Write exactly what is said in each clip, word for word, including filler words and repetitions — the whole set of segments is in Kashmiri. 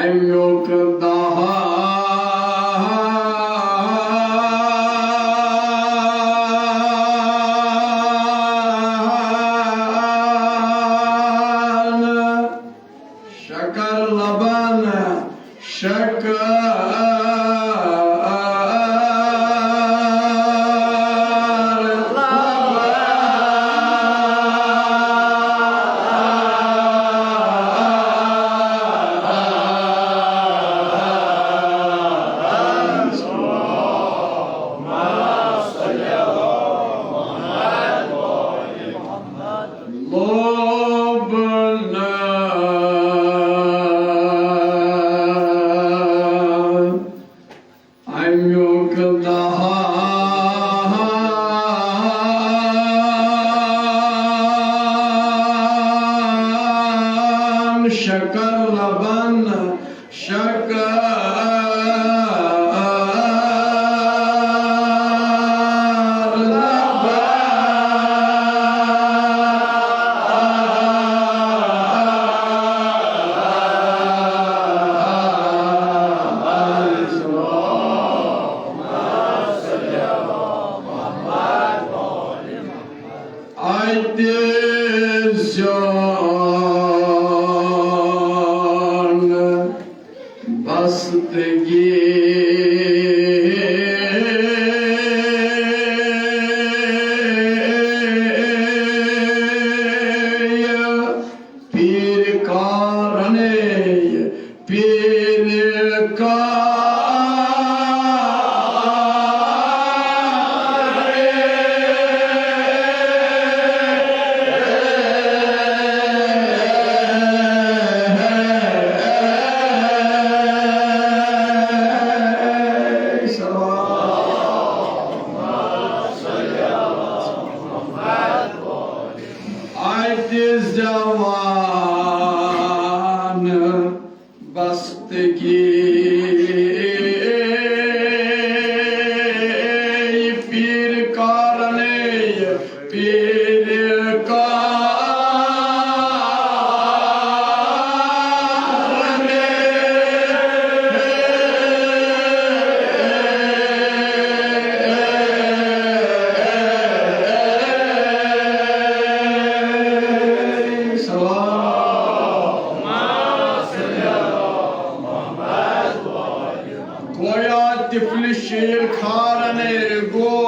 اَمیُک دہان شکر لبن، شکر لبن، اَمیُک دہان شکر لبن، شکر لبن۔ اَتہِ زیوٗن بستگی پیٖر کارنے، پیٖر کارنے۔ اَتہِ زیوان بستگی پیٖر کارنے، پیٖر کارنے۔ گویا طفل شیر کھارنے گویا۔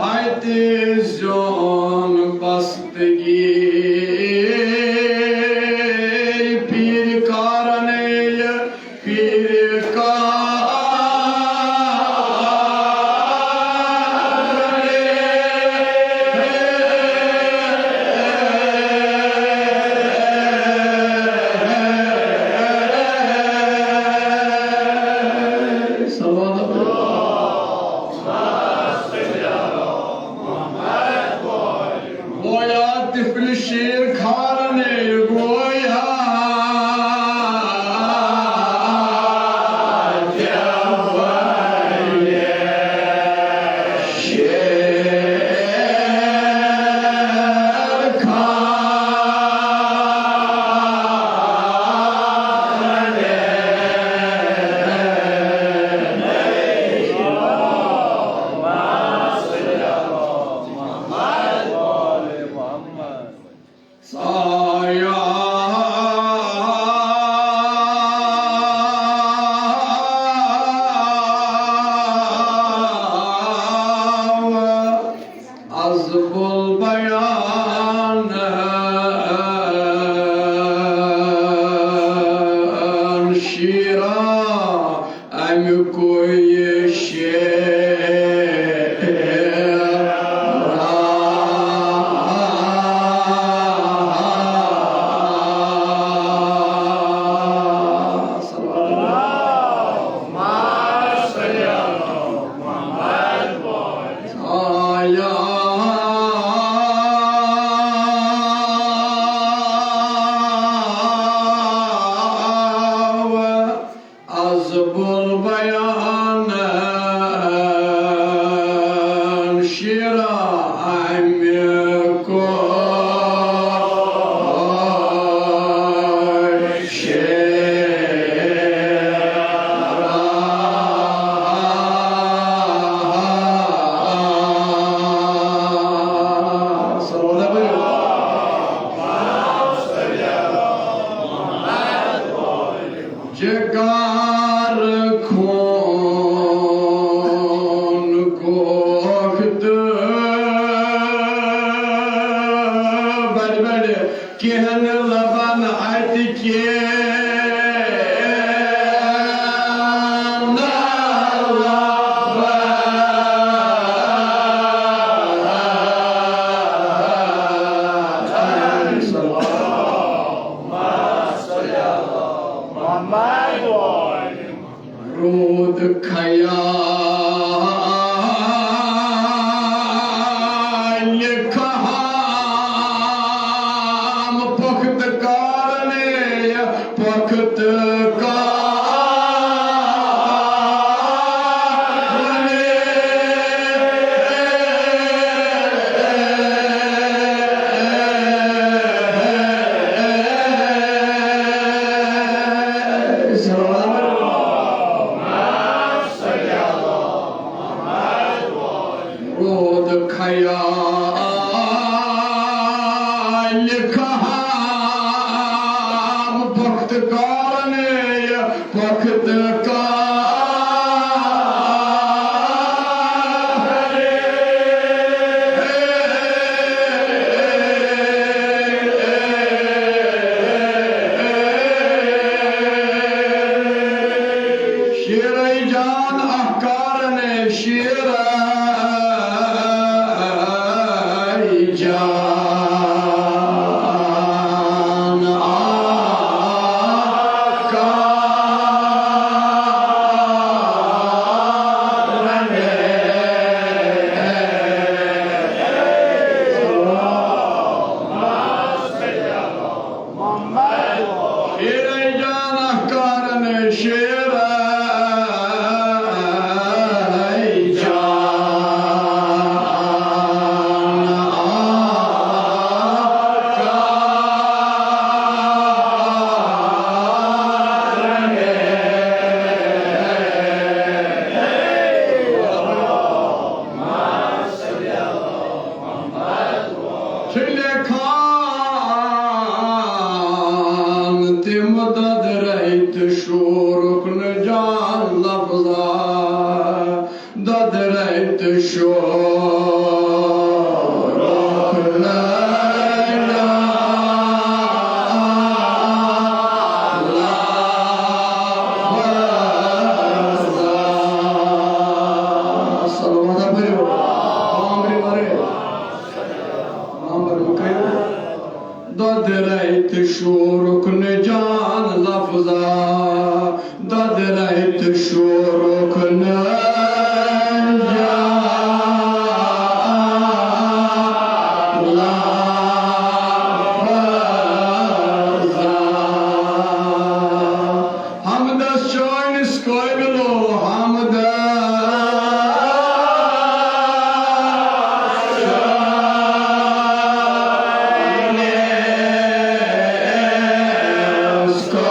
اَتہِ زیوٗن بستگی پیٖر کارنے، پیٖر کارنے۔ گویا طفل شیر کھارنے گویا۔ شیر کھارنے۔ سایہ عذب البیان شیرا اَمیُک یہِ شعر۔ شکار خوٗن کوٚکھ تہٕ بڑِ بڑِ کینٛہہ نہٕ لبن اَتہِ کینٛہہ نہٕ لبن۔ روٗد خیال خام پۄختہٕ کارنے، پۄختہٕ کارنے۔ روٗد خیال خام پۄختہٕ کارنے، پۄختہٕ کارنے۔ شیرے جان اکھ کارنے، شیرے جان اکھ کارنے۔ شیرے جان اکھ کارنے، شیرے جان اکھ کارنے۔ چھِ لیکھان تِم دۄدرے تہٕ شورُکھ نہٕ جان لفظا، دۄدرے تہٕ شورُکھ نہٕ جان لفظا۔ صلوات پٔرِو۔ عمرِ ورٲے۔ عمر مُکرم۔ دۄدرے تہٕ شورُکھ نہٕ جان لفظا، دۄدرے تہٕ شورُکھ نہٕ جان لفظا۔ حمدس چٲنِس قٲبلو حمدس چٲنِس قٲبلو۔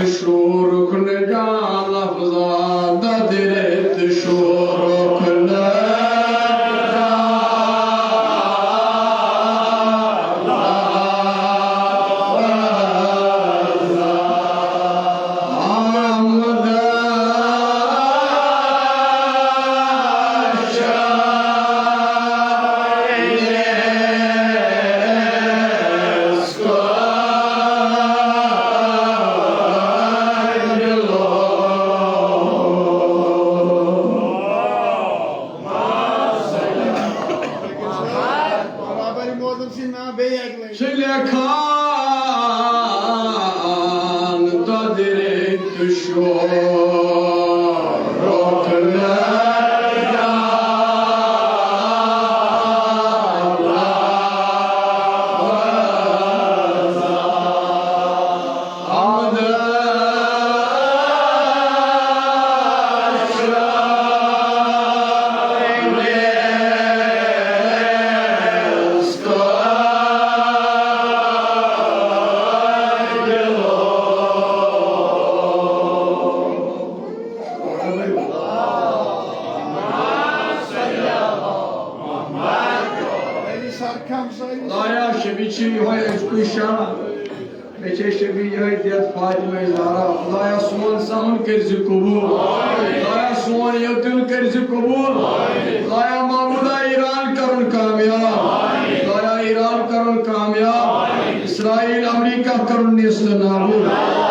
شورُکھ نہٕ کانٛہہ لفظا، دۄدرِ تہٕ شورُکھ نہٕ کانٛہہ لفظا۔ آمد برابر موضوع سی نا بیٚیہِ اَکہِ لَٹہِ۔ چھِ لیکھان دۄدرِ تہٕ شورُکھ نہٕ خدایا، شبی چھ یہوے أزکُے شاہ۔ مےٚ چھے شبی یہے دِتھ فاطمہ زہرا۔ خدایا، سون سمن کٔرۍ زِ قبول۔ خدایا، سون یہِ دیُن کٔرۍ زِ قبول۔ خدایا، محمودا ایران کرُن کامیاب۔ خدایا، ایران کرُن کامیاب۔ اسرائیل امریکہ کرُن نیست نابود۔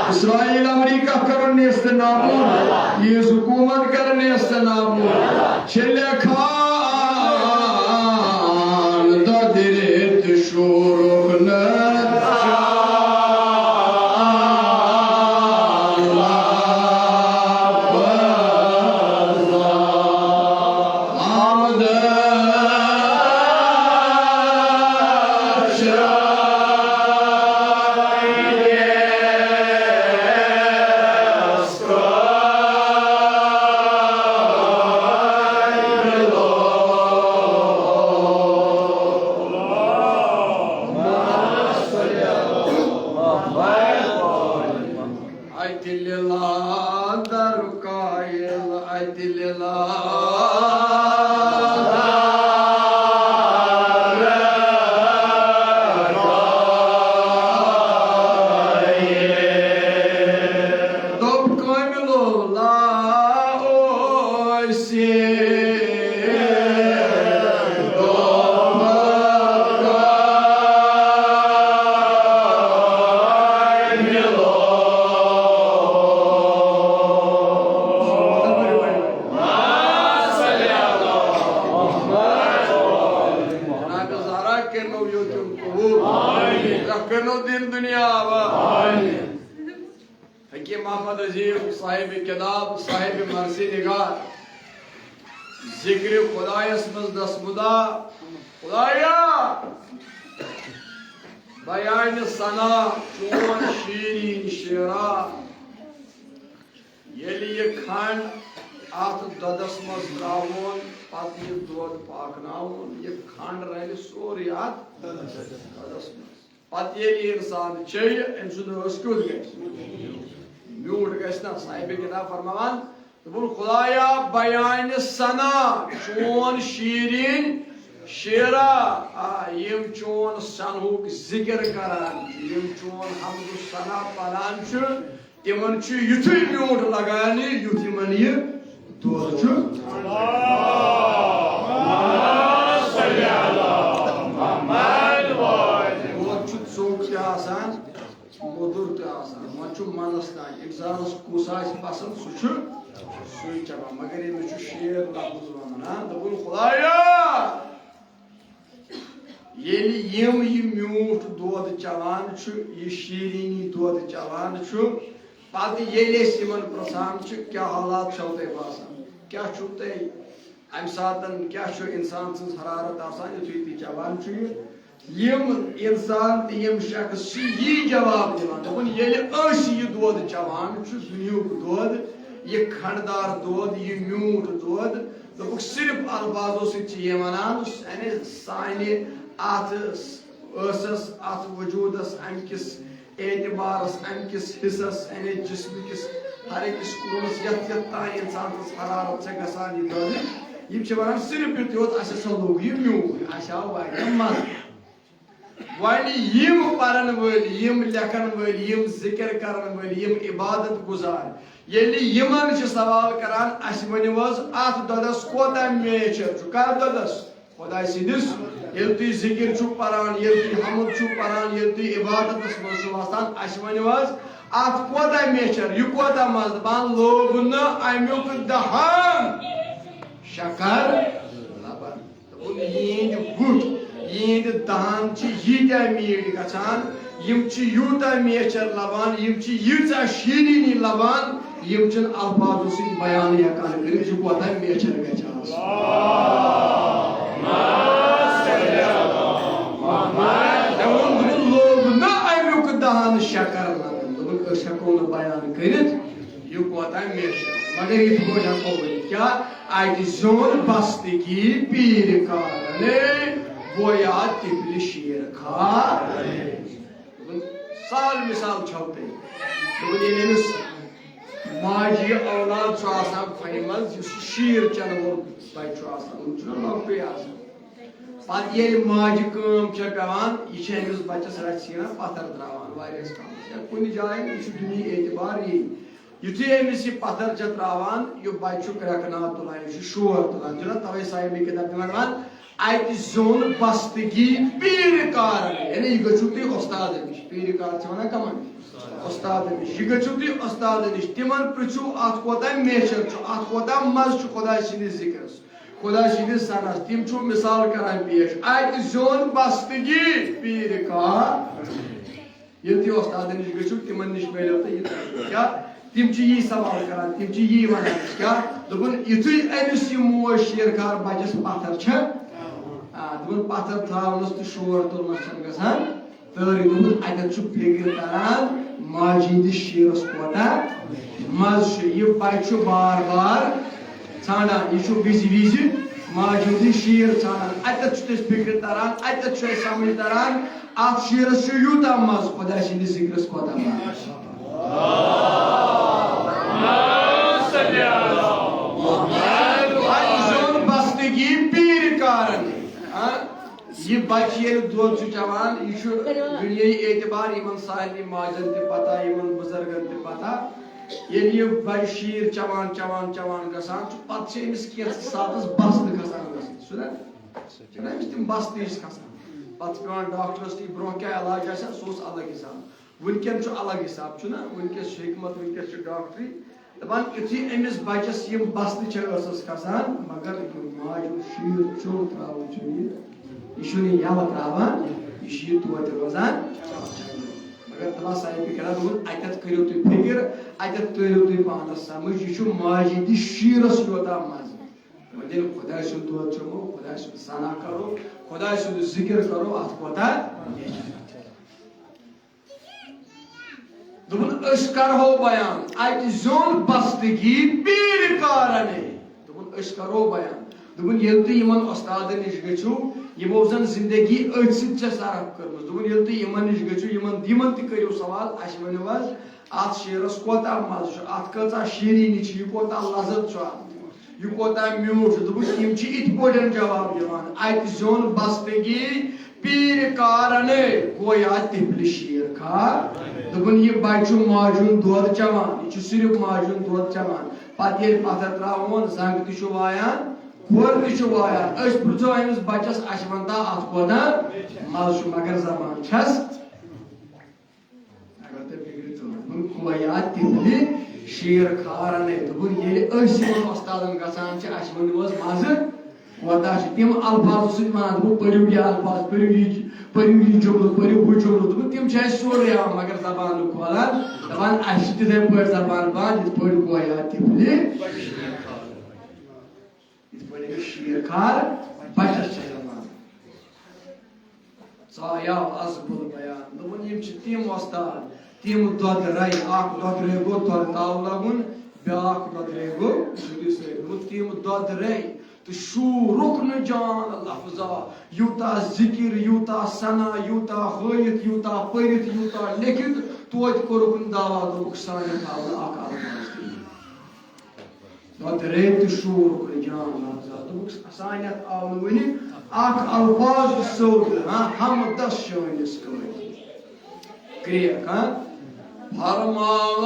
اسرائیل امریکہ کرُن نیست نابود۔ یہِ حکومت کرُن نیست نابود۔ چھِ لیکھان دۄدرِ تہٕ شورُکھ نہٕ آمد اتہِ لیلا در کایل، اتہِ لیلا در کایل۔ دوٚپ کٲمِلو لا اوسے۔ جناب زہرا کٔرنو یوتُن قبول۔ آمین۔ کٔرنو دین دنیا آباد۔ آمین۔ حکیم محمد عظیم صاحب کتاب، صاحب مرثی نگار، ذکر خدایس منٛز دسمُدا، خدایا، بیان ثنا چون شیرین شعرا۔ ییٚلہِ یہِ کھنٛڈ اتھ دۄدس منٛز ترٛاوون، پتہٕ یہِ دۄد پاکناوون، یہِ کھنٛڈ رلہِ سورُے اتھ دۄدس منٛز۔ پتہٕ ییٚلہِ یہِ انسان چیٚیہِ، أمۍ سُنٛد رس کیُتھ گژھِ؟ میوٗٹھ گژھِ نا؟ صاحب کتاب فرماوان، دوٚپُن، خدایا، بیان ثنا چون شیرین شعرا، آ، یِم چون ثنہُک ذکر کران چھِ، یِم چون حمد و ثنا پران چھِ، تِمن چھُ یُتھُے میوٗٹھ لگان، یُتھ یِمن یہِ دۄد چھُ۔ دۄد چھُ ژوٚٹ تہِ آسان، موٚدُر تہِ آسان، وۄنۍ چھُ منَس تام۔ اِنسانَس کُس آسہِ پسنٛد، سُہ چھُ سُے چٮ۪وان۔ مگر ییٚمِس چھُ شعر لفظ وَنُن، ہاں، دوٚپُن، خدایا، ییٚلہِ یِم یہِ میوٗٹھ دۄد چٮ۪وان چھُ، یہِ شیٖریٖنی دۄد چٮ۪وان چھُ، پتہٕ ییٚلہِ أسۍ یِمن پرژھان چھِ، کیٛاہ حالات چھَو تۄہہِ باسان؟ کیٛاہ چھُو تۄہہِ اَمہِ ساتَن، کیٛاہ چھُ اِنسان سٕنٛز حرارت آسان، یُتھُے تہِ چٮ۪وان چھُ یہِ؟ یِم اِنسان تہٕ یِم شخص چھِ یی جواب دِوان، دوٚپُن، ییٚلہِ أسۍ یہِ دۄد چٮ۪وان چھُ، دُنیہُک دۄد، یہِ کھنٛڈدار دۄد، یہِ میوٗٹھ دۄد، دوٚپُکھ، صرف الفاظو سۭتۍ چھِ یہِ وَنان، یعنی سانہِ اَتھ ٲسس، اتھ وجودس، امہِ کِس اعتبارس، امہِ کِس حصس، یعنی جسمہٕ کِس ہر أکِس کوٗنس، یتھ یتھ تام انسان سٕنٛز حرارت چھےٚ گژھان، یہِ دۄدٕ، یِم چھِ ونان صرف یُتُے یوت، اسہِ ہسا لوٚگ یہِ میوٗٹھ، اسہِ آو واریاہ مزٕ۔ وۄنۍ یِم پرن وٲلۍ، یِم لیکھن وٲلۍ، یِم ذکر کرن وٲلۍ، یِم عبادت گزار، ییٚلہِ یِمن چھِ سوال کران، اسہِ ؤنِو حظ، اتھ دۄدس کوتاہ میچھر چھُ؟ کتھ دۄدس؟ خۄداے سٕنٛدِس۔ ییٚلہِ تُہۍ ذِکِر چھِو پَران، ییٚلہِ تُہۍ حمد چھِو پَران، ییٚلہِ تُہۍ عبادتَس منٛز چھِو آسان، اَسہِ ؤنِو حظ، اَتھ کوتاہ میچھر، یہِ کوتاہ مَزٕ؟ دَپان، لوٚگ نہٕ اَمیُک دَہان شَکَر لَبَن۔ دوٚپُن، یِہِنٛدۍ گُٹ، یِہِنٛدۍ دَہان چھِ ییٖتیٛاہ میٖٹھۍ گژھان، یِم چھِ یوٗتاہ میچھر لَبان، یِم چھِ ییٖژاہ شیٖریٖنی لَبان، یِم چھِنہٕ الفاظو سۭتۍ بیان ہٮ۪کان کٔرِتھ، یہِ کوتاہ میچھر گژھِ آسُن۔ مےٚ ووٚن، دوٚپُن، لوٚگ نہٕ اَمیُک دَہَن شَکَر لَبَن۔ دوٚپُن، أسۍ ہٮ۪کو نہٕ بیان کٔرِتھ، یہِ کوتاہ میچھر۔ مگر یِتھ پٲٹھۍ ہٮ۪کو ؤنِتھ، کیٛاہ؟ اَتہِ زیوٗن بستگی پیٖرِ کارَنے، گویا طفلِ شیر کھارَنے۔ دوٚپُن، سہل مثال چھو تۄہہِ۔ دوٚپُن، ییٚلہِ أمِس ماجہِ یہِ اولاد چھُ آسان کھۄنہِ منٛز، یُس یہِ شیٖر چٮ۪نہٕ وول بچہٕ چھُ آسان، یِم چھِنہ لۄکٹُے آسان۔ پتہٕ ییٚلہِ ماجہِ کٲم چھےٚ پٮ۪وان، یہِ چھِ أمِس بچس رژھِ ہنا پتھر تراوان واریاہس کالس یا کُنہِ جایہِ، یہِ چھُ دُنیہٕ اعتبار یی۔ یُتھُے أمِس یہِ پتھر چھےٚ تراوان، یہِ بچہٕ چھُ کرٛٮ۪کہٕ ناد تُلان، یہِ چھُ شور تُلان، چھُنہ؟ توے صاحبِ کتاب تِمن ونان، اتہِ زیوٗن بستگی پیٖرِ کارن، یعنی یہِ گٔژھِو تُہۍ وۄستادن نِش۔ پیٖرِ کار چھِ ونان کمن؟ وۄستادن نِش۔ یہِ گٔژھِو تُہۍ وۄستادن نِش، تِمن پرژھِو، اتھ کوتاہ میچھر چھُ، اتھ کوتاہ مزٕ چھُ خۄداے سٕنٛدِس ذِکرس، خۄداے سٕنٛدِس ثناہس۔ تِم چھِو مثال کران پیش، اتہِ زیوٗن بستگی پیٖرِ کار۔ ییٚلہِ تُہۍ وۄستادن نِش گٔژھِو، تِمن نِش میلیو تۄہہِ یہِ تعلیٖم۔ کیٛاہ؟ تِم چھِ یی سوال کران، تِم چھِ یی ونان، کیٛاہ؟ دوٚپُن، یُتھُے أمِس یہِ موج شیرخوار بچس پتھر چھےٚ، آ، دوٚپُن، پتھر تھاونس تہٕ شور تُلنس چھنہٕ گژھان تٲرٕے۔ دوٚپُن، اتٮ۪تھ چھُ فِکرِ تران، ماجہِ ہٕنٛدِس شیرس کوتاہ مزٕ چھُ۔ یہِ بچہِ چھُ بار بار ژھانڈان، یہِ چھُ وِزِ وِزِ ماجہِ ہُنٛدُے شیٖر ژھانڈان۔ اتٮ۪تھ چھُ اَسہِ فِکرِ تران، اتٮ۪تھ چھُ اَسہِ سمجھ تران، اتھ شیٖرس چھُ یوٗتاہ مزٕ، خۄداے سٕنٛدِس ذِکرس کوتاہ مزٕ۔ اتہِ زیوٗن بستگی پیٖرِ کارن۔ ہاں؟ یہِ بچہِ ییٚلہِ دۄد چھُ چٮ۪وان، یہِ چھُ دُنیٲیی اعتبار یِمن سارنٕے ماجن تہِ پتہ، یِمن بُزرگن تہِ پتہ۔ ییٚلہِ یہِ بچہِ شیٖر چٮ۪وان، چٮ۪وان، چٮ۪وان گژھان چھُ، پتہٕ چھِ أمِس کینٛژھس ساتس بستہٕ کھسان گژھان، چھُنہ؟ چھِنہ أمِس تِم بستہٕ ہِش کھسان؟ پتہٕ چھِ پٮ۪وان ڈاکٹرس نِش، برونٛہہ کیٛاہ علاج آسہِ ہا، سُہ اوس الگ حساب۔ وٕنکٮ۪ن چھُ الگ حساب، چھُنہ؟ وٕنکٮ۪س چھُ حکمت، وٕنکٮ۪س چھُ ڈاکٹری۔ دَپان، یُتھُے أمِس بَچَس یِم بَستہٕ چھِ ٲسَس کھسان، مگر یہِ ماجہِ ہُنٛد شیٖر چوٚن ترٛاوُن چھُنہٕ یہِ، یہِ چھُنہٕ یہِ یَلہٕ ترٛاوان، یہِ چھُ یہِ توتہِ روزان۔ مگر دَپان، سایہِ فِکرا دوٚپُن، اَتٮ۪تھ کٔرِو تُہۍ فِکر، اَتٮ۪تھ تٔرِو تُہۍ پانَس سَمٕجھ، یہِ چھُ ماجہِ ہِنٛدِس شیٖرَس یوٗتاہ مَزٕ۔ وۄنۍ ییٚلہِ خۄداے سُنٛد دۄد چٮ۪مو، خۄداے سُنٛد ثنا کَرو، خۄداے سُنٛد ذِکِر کَرو، اَتھ کوتاہ؟ دوٚپُن، أسۍ کرہو بیان، اَتہِ زیوٗن بستگی پیٖرِ کارنے۔ دوٚپُن، أسۍ کرو بیان۔ دوٚپُن، ییٚلہِ تُہۍ یِمن وۄستادن نِش گٔژھِو، یِمو زن زندگی أتھۍ سۭتۍ چھےٚ صرف کٔرمٕژ۔ دوٚپُن، ییٚلہِ تُہۍ یِمن نِش گٔژھِو، یِمن، یِمن تہِ کٔرِو سوال، اَسہِ ؤنِو حظ، اَتھ شیرس کوتاہ مزٕ چھُ، اَتھ کۭژاہ شیٖریٖنی چھِ، یہِ کوتاہ لذت چھُ اَتھ۔ یہِ کوتاہ میوٗٹھ چھُ۔ دوٚپُن، یِم چھِ یِتھ پٲٹھۍ جواب دِوان، اَتہِ زیوٗن بستگی پیٖرِ کارنے، گویا طفلِ شیر کھار۔ دوٚپُن، یہِ بچہِ چھُ ماجہِ ہُنٛد دۄد چٮ۪وان، یہِ چھُ صرف ماجہِ ہُنٛد دۄد چٮ۪وان۔ پتہٕ ییٚلہِ پتھر ترٛاوون، زنٛگ تہِ چھُ وایان، کھۄر تہِ چھُ وایان۔ أسۍ پرٛژھو أمِس بچس، اَسہِ وَن تا اَتھ کوتاہ مزٕ چھُ، مگر زبان چھَس۔ اگر تُہۍ فِکرِ تُلِو، دوٚپُن، گویا طفلِ شیر کھارنے۔ دوٚپُن، ییٚلہِ أسۍ یِمن وۄستادن گژھان چھِ، اَسہِ ؤنِو حظ مزٕ کوتاہ چھُ؟ تِم الفاظو سۭتۍ وَنان، دوٚپُن، پٔرِو یہِ الفاظ، پٔرِو یہِ، پٔرِو یہِ جملہٕ، پٔرِو ہُہ جملہٕ۔ دوٚپُن، تِم چھِ اَسہِ سورُے ہاوان، مگر زبان نہٕ کھولان۔ دَپان، اَسہِ چھِ تِتھَے پٲٹھۍ زبان بنٛد، یِتھ پٲٹھۍ گویا طفلِ یِتھ پٲٹھۍ أمِس شیر کھار بچس چھےٚ زبان۔ ژایاو از بُل بیان۔ دوٚپُن، یِم چھِ تِم وۄستاد، تِم دۄدرے، اکھ دۄدرے گوٚو دۄدٕ تاو لگُن، بیٛاکھ دۄدرے گوٚو شُرِس سۭتۍ۔ دوٚپُن، تِم دۄدرے، شوٗرُکھ نہٕ جان لفظا، یوٗتاہ ذِکِر، یوٗتاہ ثنا، یوٗتاہ ہٲیِتھ، یوٗتاہ پٔرِتھ، یوٗتاہ لیکھِتھ، توتہِ کوٚرُکھ نہٕ دعوا، دوٚپُکھ، سانہِ تھاو نہٕ اکھ الفاظ تہِ۔ پتہٕ رٔتۍ شوٗرُکھ نہٕ جان لفظا، دوٚپُکھ، سانہِ اَتھ آو نہٕ وُنہِ اکھ الفاظ تہِ سیوٚد، ہاں، حمدس شٲنِس قٲیِل۔ کرٛیک، ہاں؟ فرمان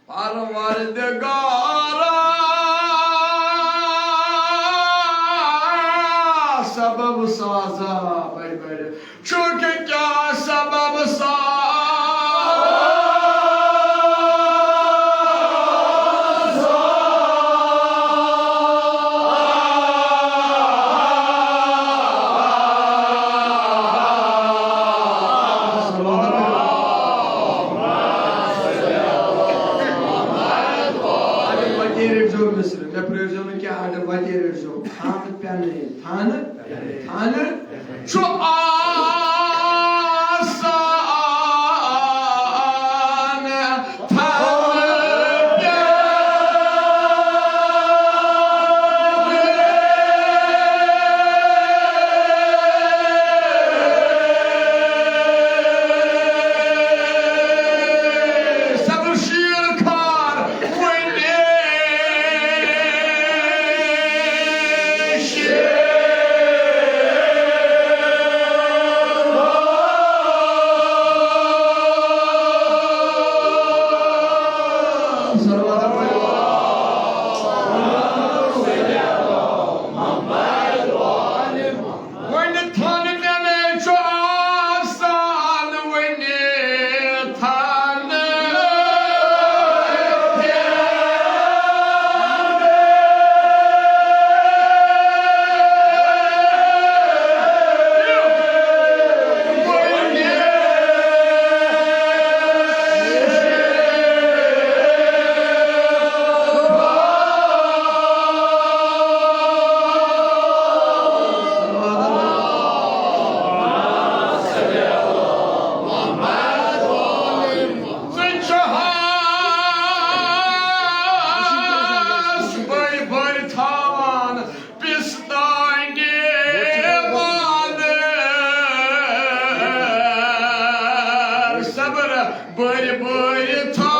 پروردگارا، سبب سازا، بڑِ بڑِ۔ چونکہ کیا سبب ساز وتیرِ رٔٹزیو مصرِ، مےٚ پرٛٲرزیو نہٕ کینٛہہ، اگر وتیرِ رٔٹزیو۔ تھانہٕ پٮ۪نَے، تھانہٕ، تھانہٕ چھُ آسان، تھانہٕ پٮ۪نَے۔ صبر شیر خان۔ وۄنۍ تھن مےٚ چھُ آسان وُنہِ تھن۔ ژٕ چھُہَس بٔڑۍ بٔڑۍ تھاوان پِستانہِ وانہٕ۔ صبر بٔرۍ بٔرۍ تھاو۔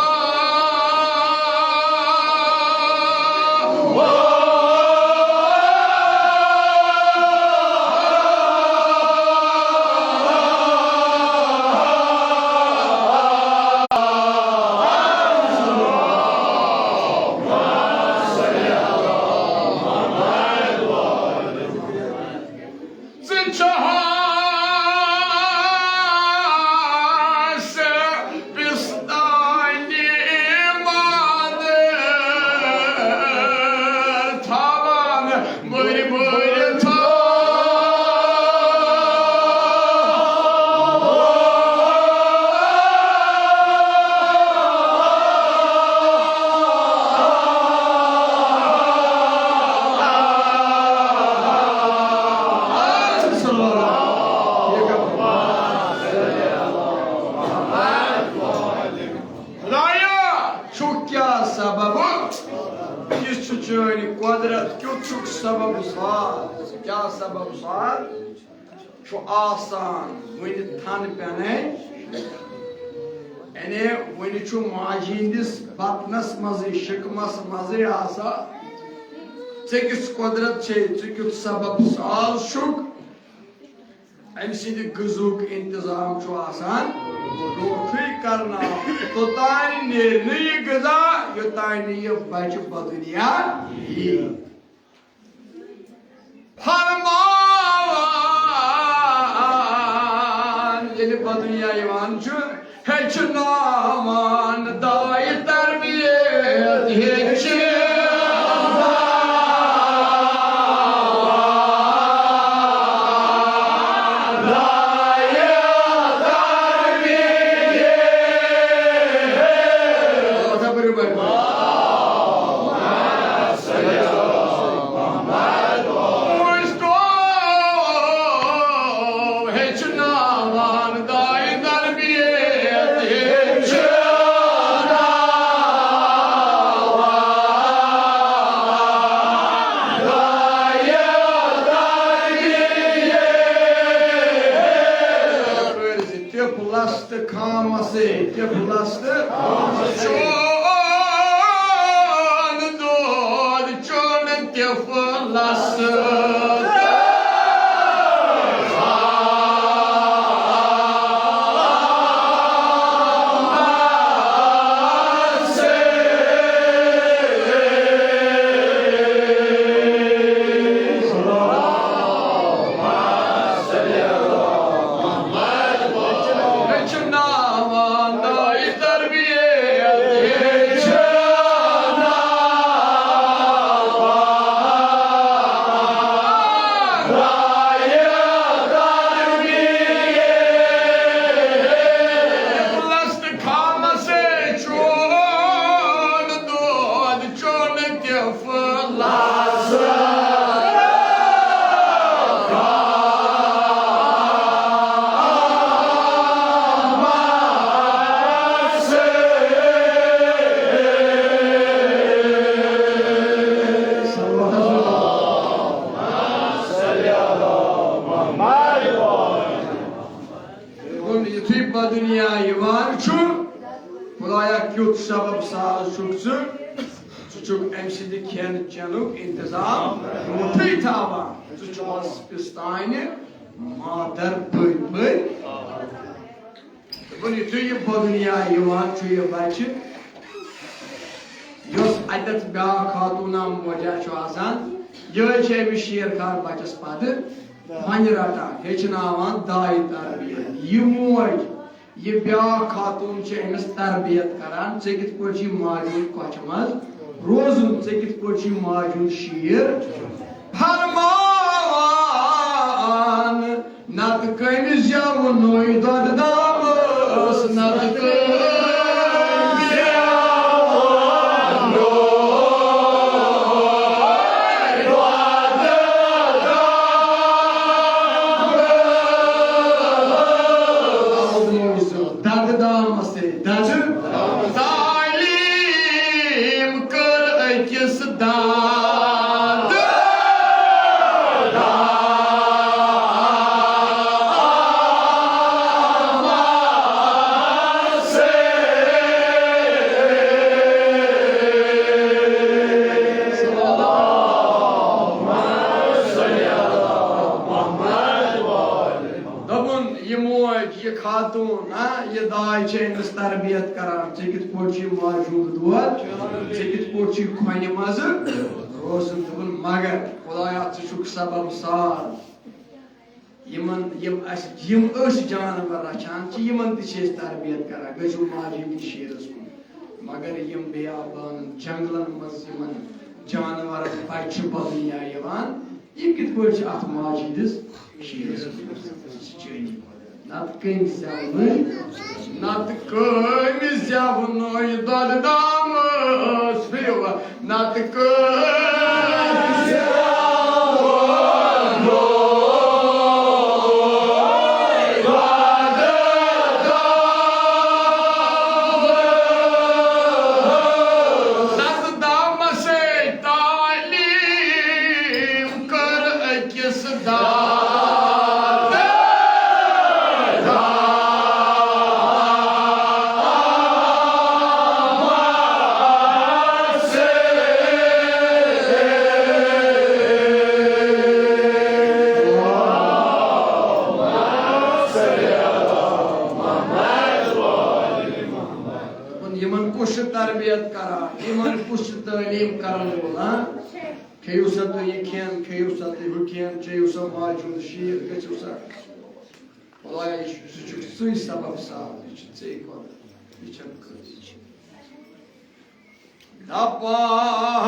ژٕ چھُہَس پِستانہِ وانہٕ تھاوان بٔرۍ بٔرۍ تھاو۔ خدایا، چھُ کیٛاہ سبب؟ یہِ چھُ چٲنۍ قۄدرت، کیُتھ چھُکھ سبب ساز؟ کیٛاہ سبب ساز؟ چھُ آسان وُنہِ تھن پٮ۪نے، یعنی وُنہِ چھُ ماجہِ ہٕنٛدِس بطنس منٛزٕے، شِکمس منٛزٕے آسان۔ ژےٚ کِژھ قۄدرت چھے، ژٕ کیُتھ سبب ساز چھُکھ؟ أمۍ سٕنٛدِ غذہُک انتظام چھُ آسان برونٛٹھٕے کرناوُن۔ توٚتانۍ نیرِ نہٕ یہِ غذا، یوٚتانۍ نہٕ یہِ بچہِ بدُنیا یی۔ فرمان، ییٚلہِ بدُنیا یِوان چھُ، ہیٚچھناوان دایہِ تربیت، ہیٚچھناوان دایہِ تربیت۔ آمسے تہِ بُلس تہٕ چون دود چون تہِ پھُلس تہٕ دوٚپُن، یُتھُے بدنیا یِوان چھُ، خدایا، کیُتھ سبب ساز چھُکھ ژٕ، ژٕ چھُکھ أمۍ سٕنٛدِ کھٮ۪ن چٮ۪نُک انتظام برونٛٹھٕے تھاوان، ژٕ چھُکھ پِستانہِ مادر پٔرۍ پٔرۍ۔ دوٚپُن، یُتھُے یہِ بدنیا یِوان چھُ، یہِ بچہِ، یۄس اتٮ۪تھ بیٛاکھ خاتوٗنا موجہ چھُ آسان، یِہوٚے چھِ أمِس شیر خان بچس پتہٕ وَنہِ رٹان، ہیٚچھناوان دایہِ تربیت۔ یہِ موج، یہِ بیٛاکھ خاتوٗن چھِ أمِس تربیت کران، ژےٚ کِتھ پٲٹھۍ چھُے ماجہِ ہُنٛد کۄچھِ منٛز روزُن، ژےٚ کِتھ پٲٹھۍ چھُے ماجہِ ہُنٛد شیر فرماوان۔ نتہٕ کٔمۍ زٮ۪ونُے دۄدٕ دامَس، نتہٕ کٔمۍ زٮ۪ونُے دۄدٕ دامَس۔ دۄدٕ دامَس ہے دۄدٕ۔ تعلیٖم کٔر أکِس دادٕ۔ دوٚپُن، یہِ موج، یہِ خاتوٗن، ہا، یہِ داے چھِ أمِس تربیت کران، ژےٚ کِتھ پٲٹھۍ چھُے ماجہِ ہُنٛد دۄد، ژےٚ کِتھ پٲٹھۍ چھُے کھۄنہِ منٛزٕ روزُن۔ دوٚپُن، مگر خدایا، ژٕ چھُکھ سبب ساز۔ یِمن، یِم اَسہِ، یِم أسۍ جانور رچھان چھِ، یِمن تہِ چھِ أسۍ تربیت کران، گٔژھِو ماجہِ ہٕنٛدِس شیرس کُن۔ مگر یِم بیابانن، جنگلن منٛز یِمن جانورن پتہٕ چھِ بدنیا یِوان، یہِ کِتھ پٲٹھۍ چھِ اَتھ ماجہِ ہٕنٛدِس شیٖرس منٛز؟ سُہ چھُ چٲنی خۄدا۔ نتہٕ کٔمۍ زٮ۪ونُے، نتہٕ کٔمۍ زٮ۪ونُے دۄدٕ دامَس پیوٚو، نتہٕ کٔمۍ زٮ۪ونُے دۄدٕ دامَس۔ نتہٕ دامَسے تعلیٖم کٔر أکِس دادٕ۔ یِمن کُس چھُ تربیت کران؟ یِمن کُس چھُ تعلیٖم کرن وول؟ ہاں؟ کھیٚیِو سا تُہۍ یہِ کھٮ۪ن، کھیٚیِو سا تُہۍ ہُہ کھٮ۪ن، چیٚیِو سا ماجہِ ہُنٛد شیٖر، گٔژھِو سا۔ خۄدایا، یہِ چھُ، سُہ چھُ سُے سبب ساز، یہِ چھُ ژےٚ خۄدا، یہِ چھَنہٕ کٲنٛسہِ۔ دَپان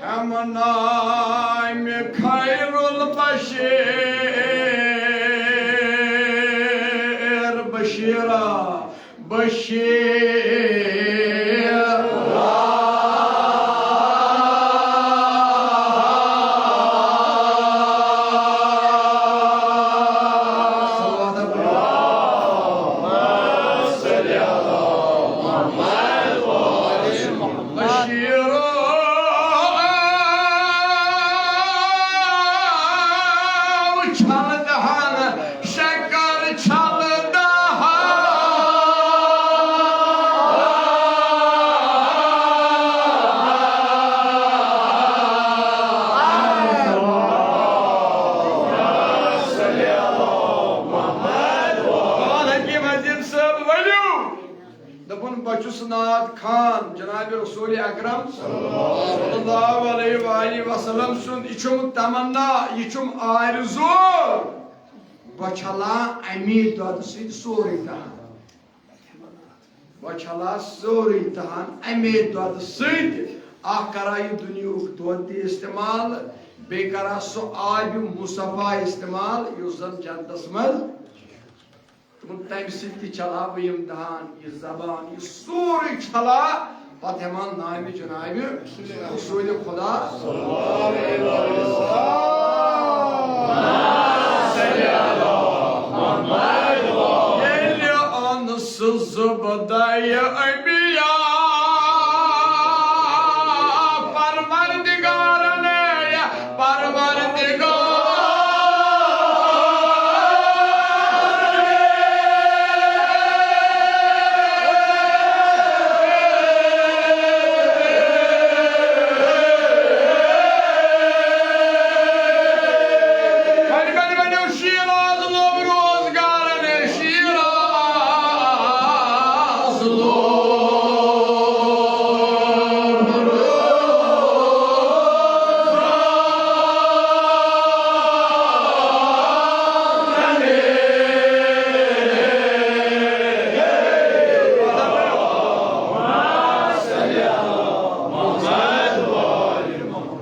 ہٮ۪مہٕ نامہِ خیر البشیر بشیرا بشیر۔ دپان، بہٕ چھُس نعت خوان جناب رسول اکرم صلی اللہ علیہ وآلہ وسلم سُنٛد۔ یہِ چھُم تمنا، یہِ چھُم آرزو، بہٕ چھلہٕ امی دۄدٕ سۭتۍ سورُے دہان۔ بہٕ چھلہٕ سورُے دہان امی دۄدٕ سۭتۍ۔ اکھ کرٕ یہِ دُنیہُک دۄد تہِ استعمال، بیٚیہِ کرٕ سُہ آبِ مصطفیٰ استعمال، یُس زن جنتس منٛز تہٕ تَمہِ سۭتۍ تہِ چھلہٕ بہٕ یِم دہان، یہِ زبان، یہِ سورُے چھلہٕ، پتہٕ ہٮ۪مہٕ نامِ جنابِ رسول خدا۔ ییٚلہِ اَنہٕ سُہ زُبدَے اَنبیا، پروردگارن پروردگار۔ وۄنۍ، وۄنۍ ؤنِو شیراز لوٚب روزگارن، شیراز لوٚب۔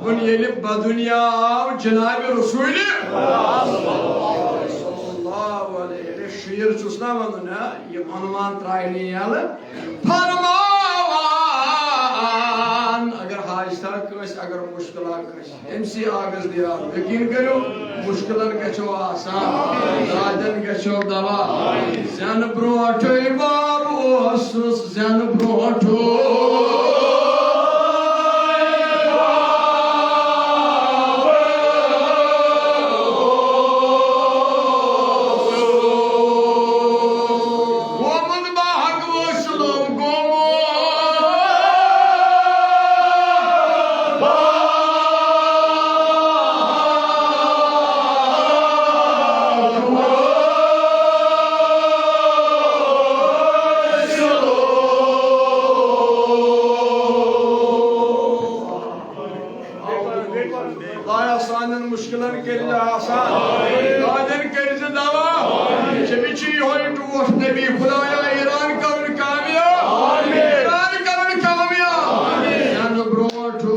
وۄنۍ ییٚلہِ بدنیا آو جناب رسول صلی اللہ علیہ، ییٚلہِ شیٖر چھُس نا وَنُن، ہا، یہِ عنوان ترٛایہِ نہٕ یَلہٕ۔ فرماوان، اگر حاجتہ کٲنٛسہِ، اگر مُشکلہ کٲنٛسہِ، أمۍ سٕے آغس دِیو۔ یقیٖن کٔرِو، مُشکلن گژھیو آسان، دادٮ۪ن گژھیو دوا۔ زٮ۪نہٕ برونٛٹھٕے باب اوسُس، زٮ۪نہٕ برونٛٹھٕے۔ گوٚمُت بہٕ حق وصلو گوٚمُت۔ خدایا، سانٮ۪ن مُشکِلن کٔرۍ زِ آسان، دادٮ۪ن کٔرۍ زِ دوا۔ ژےٚ مےٚ چھُ یِہوٚے ٹوٹھ نبی خدایا، ایران کرُن کامیاب، ایران کرُن کامیاب۔ زٮ۪نہٕ برونٛٹھٕے۔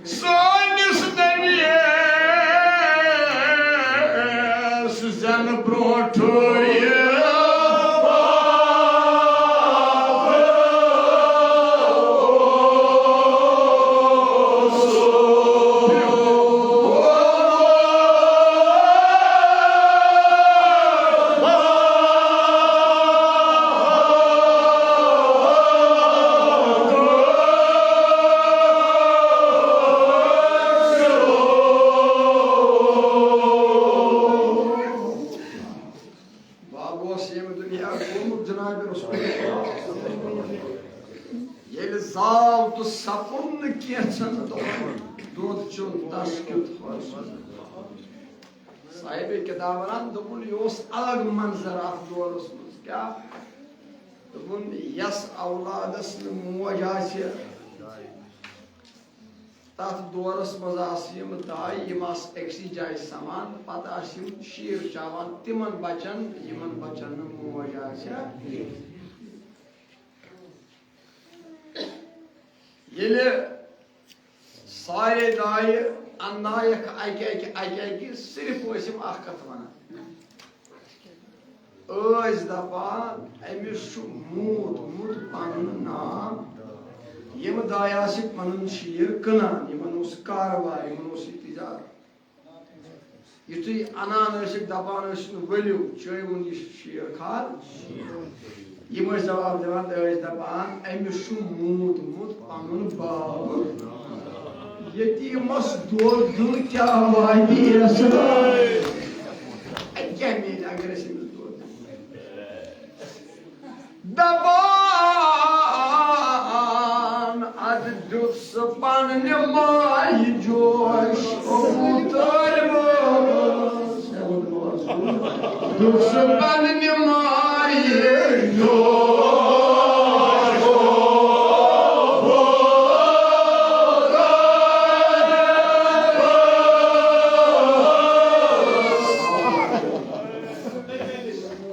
سٲنِس نبیَس زٮ۪نہٕ برونٛٹھٕے۔ باب اوس ییٚمہِ دُنیا گوٚمُت جناب رسول۔ ییٚلہِ زاو تہٕ سپُن نہٕ کینٛژھن دۄہن دۄد چیوٚن تس کیُتھ حٲصِل۔ صاحب کتاب ونان، دوٚپُن، یہِ اوس الگ منظر اتھ دورس منٛز۔ کیٛاہ؟ دوٚپُن، یس اولادس نہٕ موج آسہِ، تتھ دورس منٛز آسہٕ یِم دایہِ، یِم آسہٕ أکسٕے جایہِ سمان، پتہٕ آسہٕ یِم شیٖر چاوان تِمن بچن، یِمن بچن نہٕ موج آسہِ۔ ییٚلہِ سارے دایہِ اننایکھ اکہِ اکہِ، اکہِ اکہِ، صرف ٲسۍ یِم اکھ کتھ ونان۔ ٲسۍ دپان، أمِس چھُ موٗدمُت پنُن ناو۔ یِم دایہِ آسہِ پنُن شیٖر کٕنان، یِمن اوس کارٕبار، یِمن اوس یہِ تجارت۔ یُتھُے اَنان ٲسِکھ، دَپان ٲسِکھ، "ؤلِو، چٲوِوُن یہِ شیر کھال۔" یِم ٲسۍ جواب دِوان تہٕ ٲسۍ دَپان، "أمِس چھُ موٗدمُت پَنُن باب۔ ییٚتیٖمَس دۄد دیُن کیٛاہ واتہِ یَس۔" اَتہِ کیٛاہ میلہِ اگر أسۍ أمِس دۄد دِمو؟ دَپان، اَدٕ دیُت سُہ پننہِ مایہِ جوش ابو طالبس۔ دیُت سُہ پننہِ مایہِ جوش۔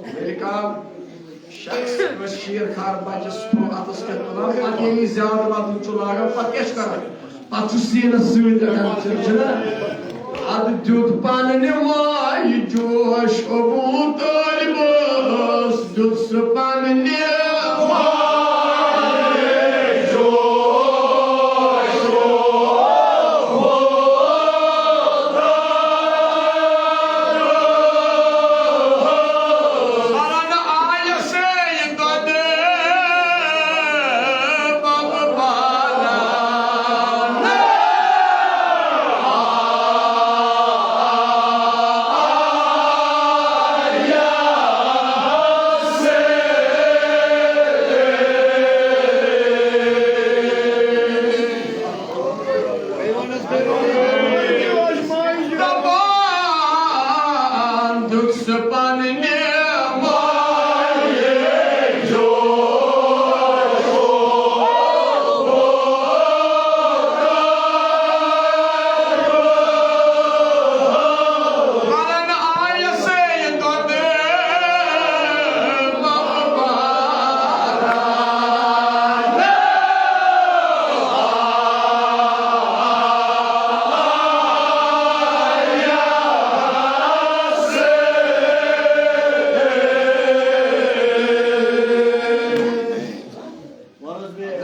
ییٚلہِ کانٛہہ شخص کٲنٛسہِ شیٖر خار بچس کُن اَتھس کٮ۪تھ تُلان، پتہٕ ییٚلہِ یہِ زیادٕ وَدُن چھُ لاگان، پتہٕ کیٛاہ چھُ کران؟ پتہٕ چھُ سیٖنس سۭتۍ رٹان، چھُ، چھُنہ؟ اَدٕ دیُت پننہِ مایہِ جوش ابو طالبس، دیُت سُہ پننہِ مایہِ جوش۔ دَپان دیُت سُہ پننہِ مایہِ جوش۔ وَنان آیس یہِ دۄدٕ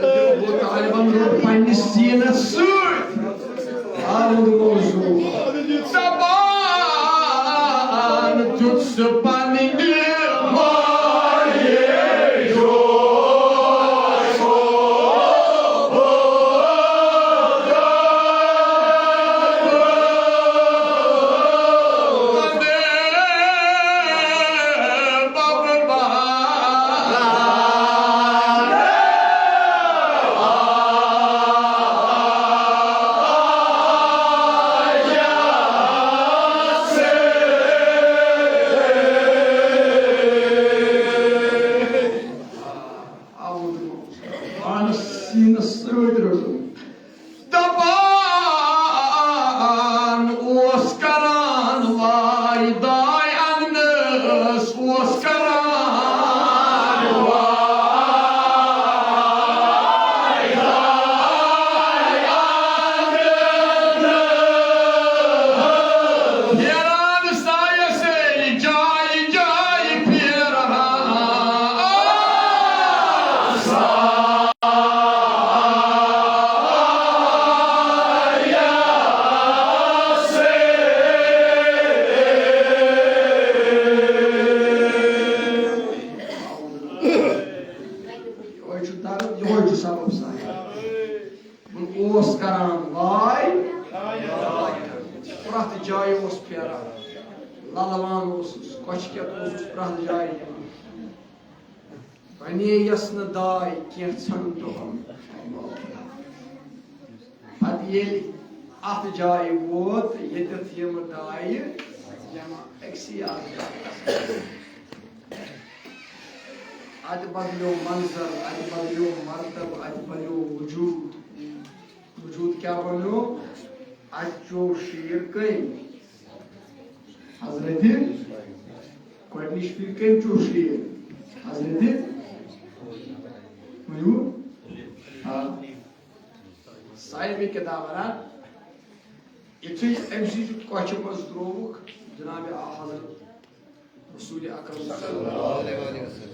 ابو طالبن روٚٹ پننِس سیٖنس سۭتۍ۔ آمُت موضوع۔ زبان دیُت سُہ پننہِ مایہِ جوش۔ پانس سیٖنس سۭتۍ رٔٹٕم۔ دپان اوس کران واے داے اننس، اوس کران واے داے اننس۔ پھیران سایس جایہِ جایہِ پھیران سایس۔ یِہوٚے چھُ درد، یِہوٚے چھُ سبب سارے۔ وۄنۍ اوس کران واے، پرٛٮ۪تھ جایہِ اوس پھیران، للوان اوسُس، کۄچھِ کٮ۪تھ اوسُس پرٛٮ۪تھ جایہِ دِوان۔ بنے یس نہٕ داے کینٛژھن دۄہن۔ پتہٕ ییٚلہِ اتھ جایہِ ووت، ییٚتٮ۪تھ یِم دایہِ جمع أکسٕے اکھ جایہِ آسان۔ اتہِ بدلیو منظر، اتہِ بدلیو مرتبہٕ، اتہِ بدلیو وجود۔ وجود کیٛاہ بنیو؟ اتہِ چیوٚو شیر کٔمۍ؟ حضرت، گۄڈنِچ پھِرِ کٔمۍ چیوٚو شیر؟ حضرت، ؤنِو؟ آ۔ صاحب کتاب ونان، یُتھُے أمۍ سٕنٛزِ کۄچھِ منٛز ترٛووُکھ جناب آ حضرت رسول اکرم صلی اللہ علیہ وسلم۔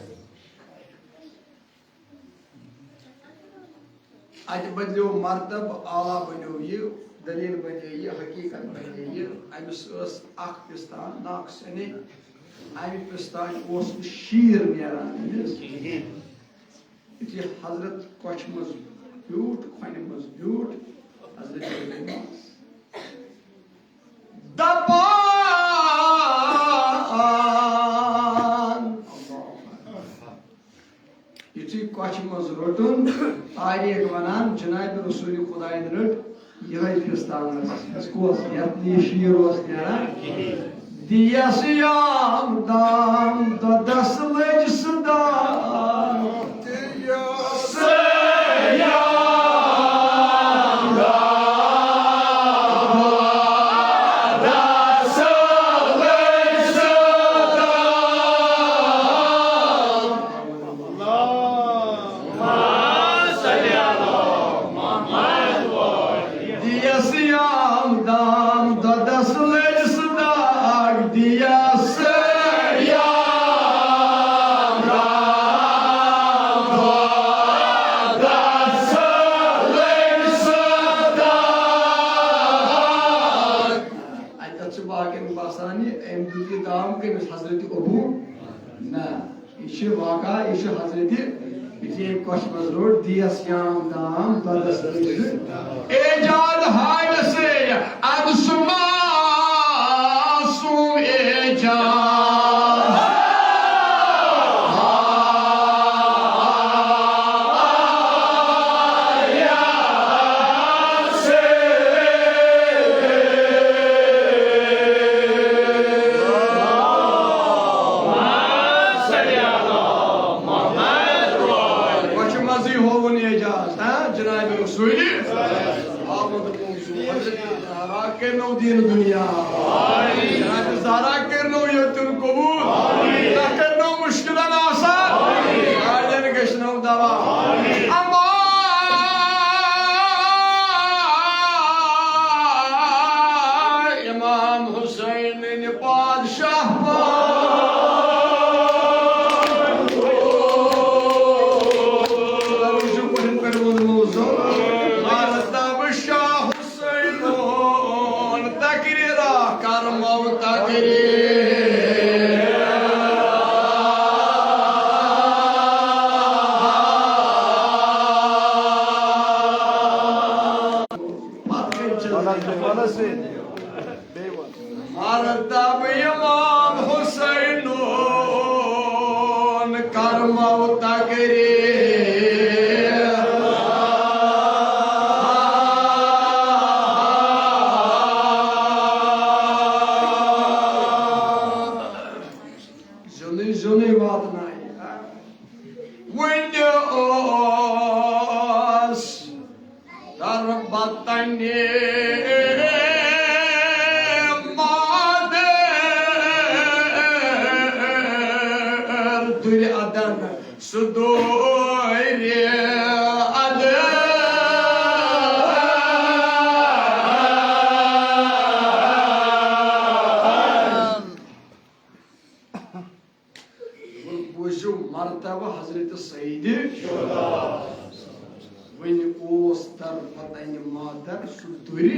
اتہِ بدلیو مرتبہٕ، اعلیٰ بنیو یہِ، دلیل بنے یہِ، حقیقت بنے یہِ۔ أمِس ٲس اکھ پستان ناقص یعنی امہِ پستانہِ اوس نہٕ شیٖر نیران أمِس۔ یُتھُے حضرت کۄچھِ منٛز بیوٗٹھ، کھۄنہِ منٛز بیوٗٹھ، حضرت علی دپان، یُتھُے کۄچھِ منٛز روٚٹُن، تاریخ ونان، جناب رسول خدایَن رٔٹ یِہوٚے پستان۔ کۄس، یتھ نہٕ یہِ شیٖر اوس نیران۔ دِیَس یام دام دۄدس لٔج سُہ دام۔ دِیَس یام دام دۄدس لٔج سُہ داغ، دِیَس یام دام دۄدس لٔج سُہ داغ۔ اَتٮ۪تھ چھُ باقین باسان، یہِ أمۍ دیُت یہِ دام کٔمِس؟ حضرت ابو؟ نہ۔ یہِ چھِ واقعہ، یہِ چھِ حضرت، یُتھُے أمۍ کۄچھِ منٛز روٚٹ، دِیَس یام دام دۄدس لٔج سُہ۔ اعجاز ہاوِ سے اَدٕ سُہ معصوٗم اعجاز۔ کۄچھِ منٛزٕے ہووُن اعجاز، ہاں، جناب رسول۔ آمد پونسو حضرت زہرا کٔرنو دیٖن دُنیا۔ جناب زہرا کٔرنو یتیٖم قبول۔ تۄہہِ کٔرنو مُشکلن آسان۔ سارنٕے گژھنو دوا۔ اما امام حسین بادشاہ پان۔ وٕچھِو، گۄڈٕنِچ پٮ۪ٹھ ووٚنمُت اوس، مارتب شاہ حسینُن تقریرا کرمو تقریر۔ پتہٕ کٔمۍ چھِ مطلب، مطلب سۭتۍ۔ مردب امام حسینُن کرمو تقریر۔ زیُنُے زیُنُے واتنایہِ۔ وٕنہِ اوس تربتنہِ مادر دُرِ ادن سُہ دورِ ادن۔ بوٗزِو مرتبہٕ حضرت سید۔ وٕنہِ اوس تربتنہِ مادر سُہ دُرِ۔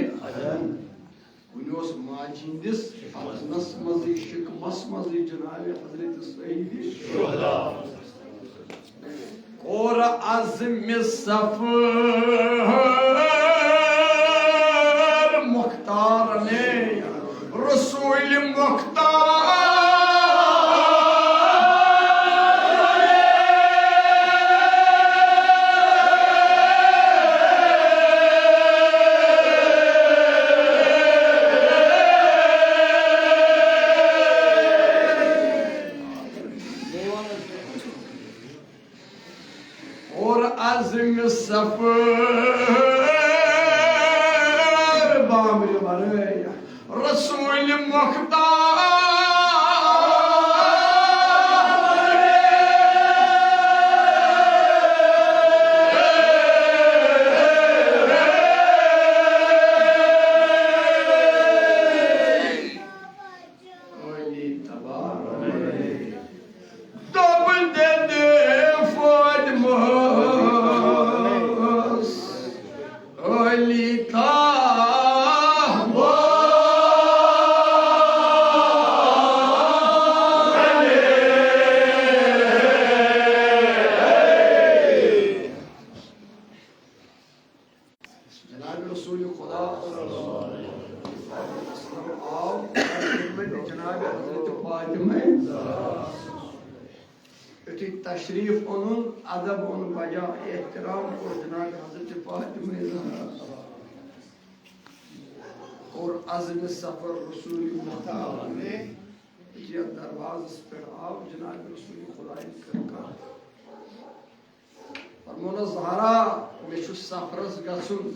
وٕنہِ اوس ماجہِ ہٕنٛدِس ادنس منٛزٕے، شِکمس منٛزٕے جناب حضرت سید۔ کوٚر عزمِ سفر مختار نے رسول مختار۔ اور عزم سفر بامرِ ورٲے رسول مختار۔ علی تبارک۔ دوٚپُن دِدِ فاطمہس علی تہٕ جناب حضرت فاطمہ۔ یُتھُے تشریف اوٚنُن، ادب اوٚن بجا، احترام کوٚر جناب حضرت فاطمہ زہرا۔ کوٚر عزم سفر رسول مختار۔ یتھ دروازس پٮ۪ٹھ آو جناب رسول خدایَن کٔر کتھ۔ فرمونس، زہرا، مےٚ چھُ سفرس گژھُن۔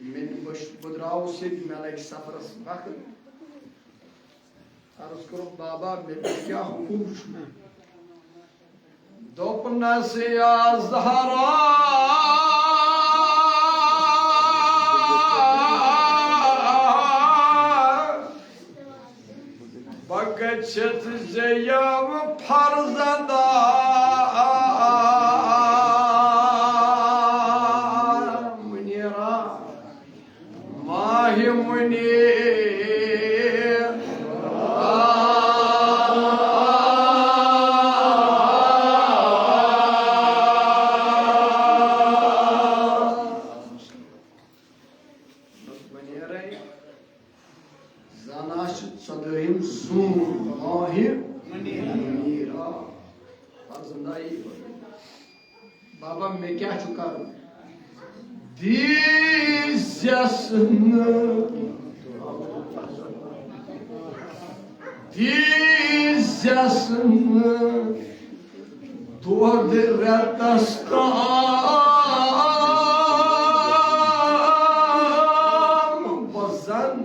مےٚ نِش، بہٕ درٛاوُس ییٚتہِ، مےٚ لگہِ سفرس وقت۔ عرض کوٚرُکھ، بابا، مےٚ پٮ۪ٹھ کیٛاہ حُکُم چھُ؟ دوٚپنس، یا زہرا، بہٕ گٔژھِتھ زیٚیَم فرزندہ منیرا، ماہِ منیرا۔ منیرے زانا چھِ ژۄدٲہِم زوٗن ماہِ منیرا۔ فرزندہ یی۔ بابا، مےٚ کیٛاہ چھُ کرُن؟ دیٖزٮ۪س نہٕ، دیٖزٮ۪س نہٕ دۄد رٮ۪تس تام۔ بہٕ زن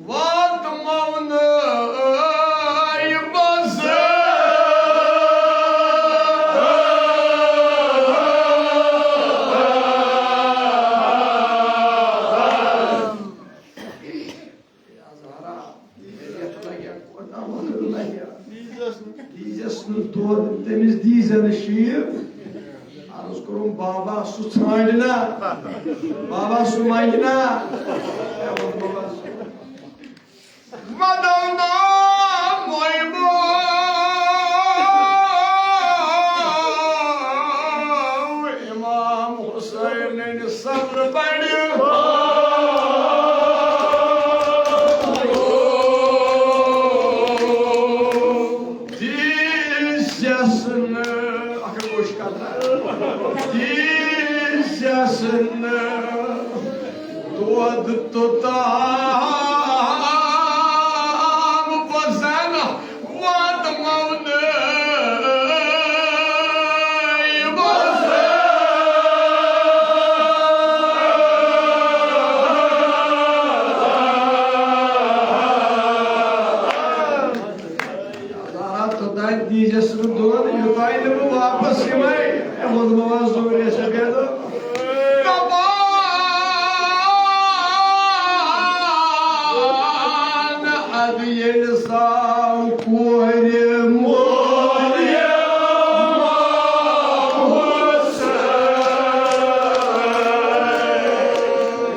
واتماونہٕ یہِ بزٲژ۔ یا زہرا، یتھ لگیا کوتاہ وقت لگیا۔ دیٖزٮ۪س نہٕ دۄد، تٔمِس دیٖزٮ۪س نہٕ شیٖر۔ عرض کوٚرُم، بابا، سُہ ژھانٛڈِ نا، بابا، سُہ منٛگہِ نا۔ ودونا مۄیمو امام حسین صدر بڑِ۔ دیٖزٮ۪س نہٕ، اکھ گوش کرنا، دیٖزٮ۪س نہٕ دۄد توٚتام، بہٕ زن واتماونہٕ یہِ بزٲژ۔ زہرا، توٚتام دیٖزٮ۪س نہٕ دۄد، یوٚتام نہٕ بہٕ واپس یِمے۔ اے، ووٚنمو وۄنۍ زورٕ سفیدو۔ دپان، ادٕ ییٚلہِ سا کورِ مول۔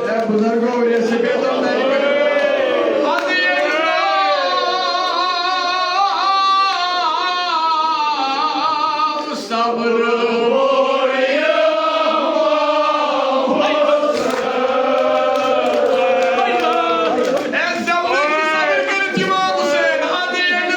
اے بزرگو، ریسہِ پٮ۪ٹھ تَتہِ کٔرِو۔ اَدٕ ییٚلہِ صبر۔ اے زیوٕنۍ صبر کٔرِتھ اِمام حُسین، اَدٕ ییٚلہِ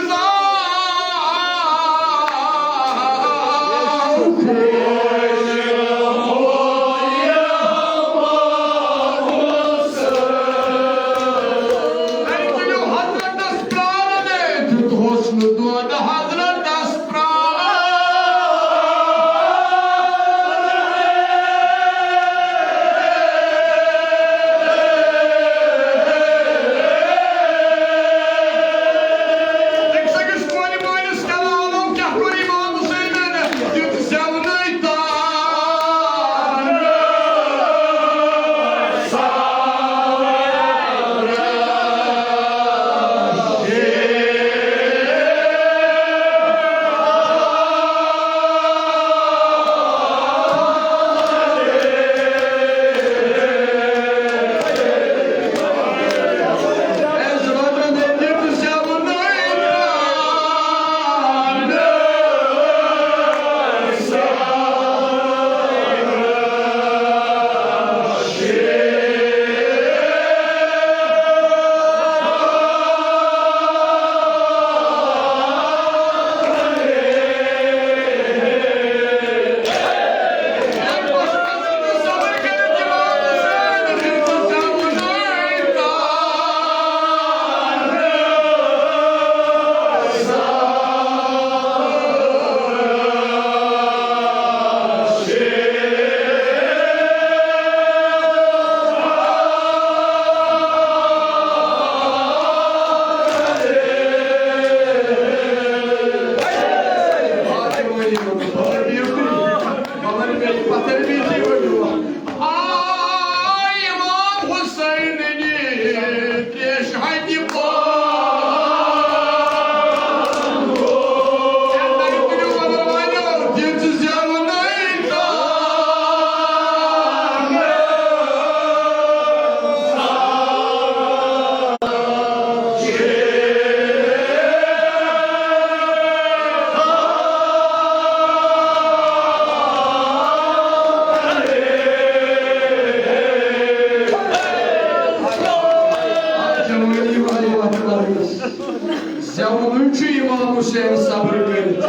زٮ۪ونُے چھُ امام حسین صبر کٔرِتھ،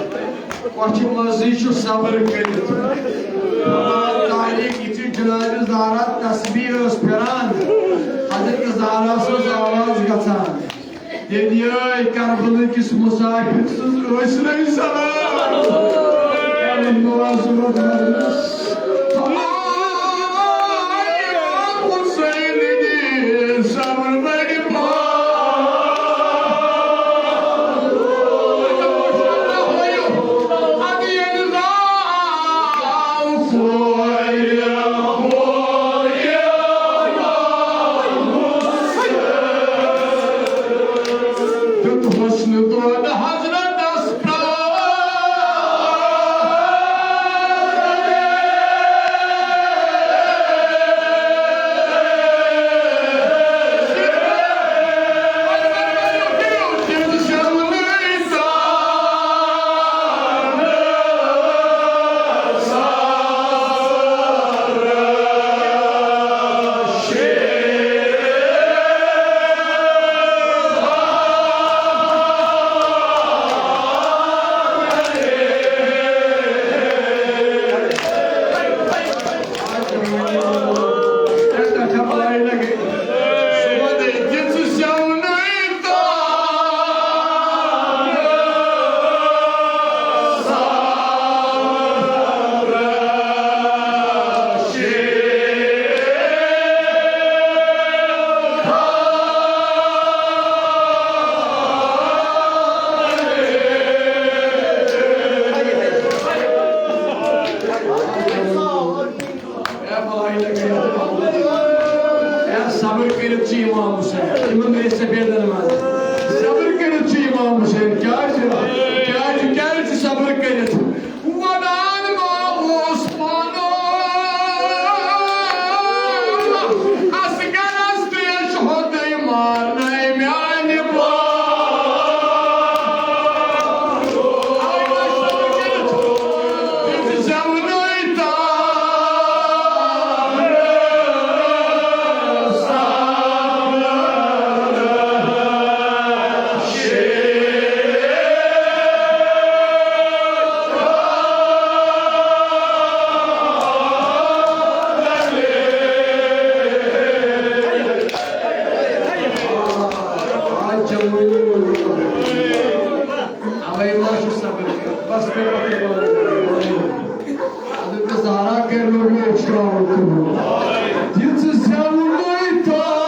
کۄچھِ منٛزٕے چھُ صبر کٔرِتھ۔ فرمان طارق، یہِ چھِ جناب زہرا تسبیح ٲس پھِران، حضرت زہرا ٲسٕس آواز گژھان۔ تیٚلہِ یے کربلہٕ کِس مسافر سٕنٛز ٲسۍ رٔے سلام۔ اے ملازمت کرنس۔ حسین دی سرور بڑِ پا۔ دیُت حسنہٕ دۄد حضرتس پرٛان۔ اے صبر کٔرِتھ چھِ امام حسین، یِمن گٔے سفیدن منٛز۔ صبر کٔرِتھ چھِ امام حسین، کیٛازِ؟ کیٛازِ؟ کیٛازِ چھِ صبر کٔرِتھ؟ ونان ما اوس پانہٕ اصغرس تریش ہوٚتٕے مارنَے میانہِ پان۔ اوے ما چھُ صبر کٔرِتھ، بس کٔرِو۔ حضرت زہرا کٔرۍ لوگ مےٚ اِشراق قبول۔ یہِ ژٕ زٮ۪ونُے تار۔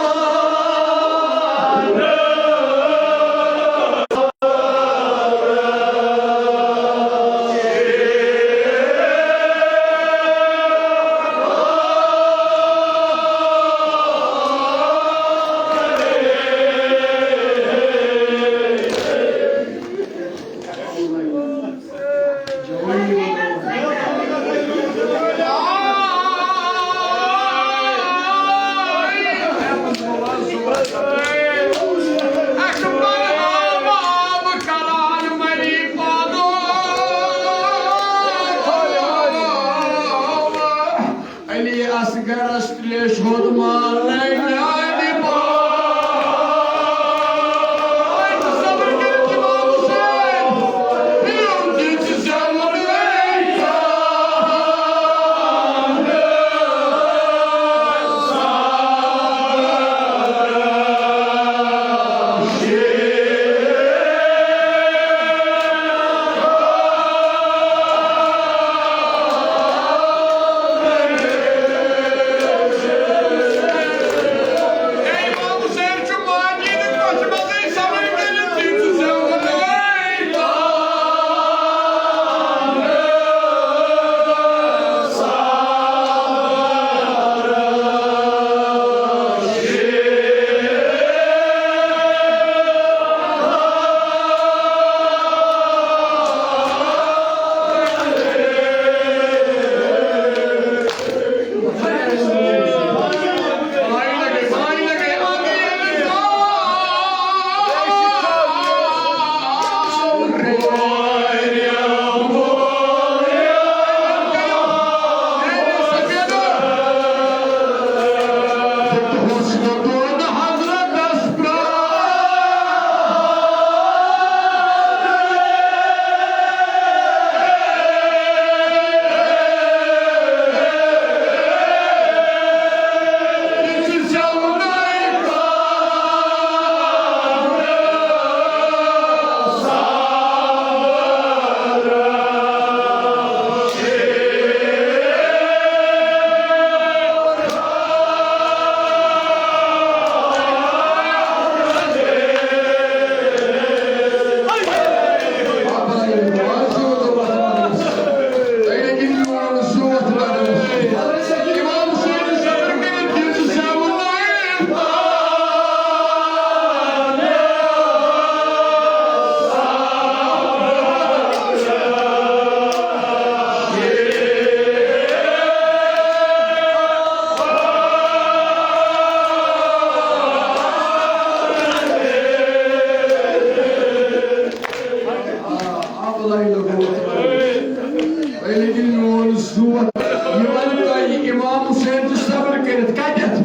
ژور۔ یہِ وَنہِ تۄہہِ، امام حسین چھُ صبر کٔرِتھ۔ کَتٮ۪تھ؟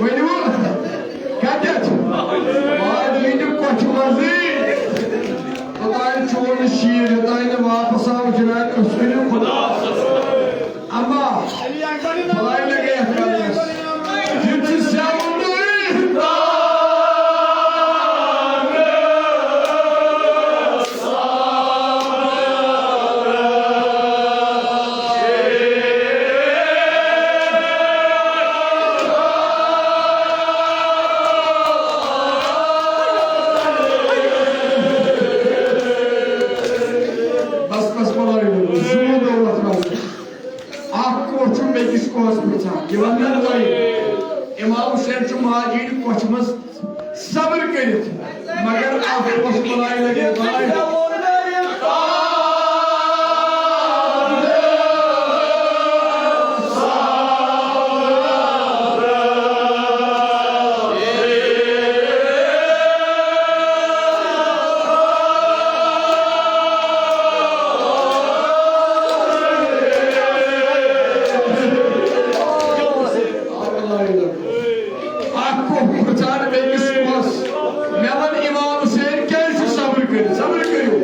ؤنِو، کَتٮ۪تھ؟ ماجہِ ہٕنٛدِ کۄچھِ منٛزٕے۔ توٚتام چون شیٖر، یوٚتام نہٕ واپس آو جناب رسول خدا۔ اما، بلاے لگے اَتھ کَرنَس۔ یہِ چھُ زیوُن۔ بس، بس، بلاے لگے۔ زیوُن دولت راز۔ اکھ کوہ چھُ بیٚکِس کوہَس پرٛژھان۔ یہِ وَنہٕ مےٚ وۄنۍ۔ امام حسین چھُ ماجہِ ہٕنٛدِ کۄچھِ منٛز صبر کٔرِتھ، مگر اکھ کوہ چھُ بلاے لٔگِتھ، بلاے۔ اکھ کوہ پرٛژھان بیٚکِس کوہَس۔ مےٚ وَن امام حسین کیٛازِ چھُ صبر کٔرِتھ؟ صبر کٔرِو۔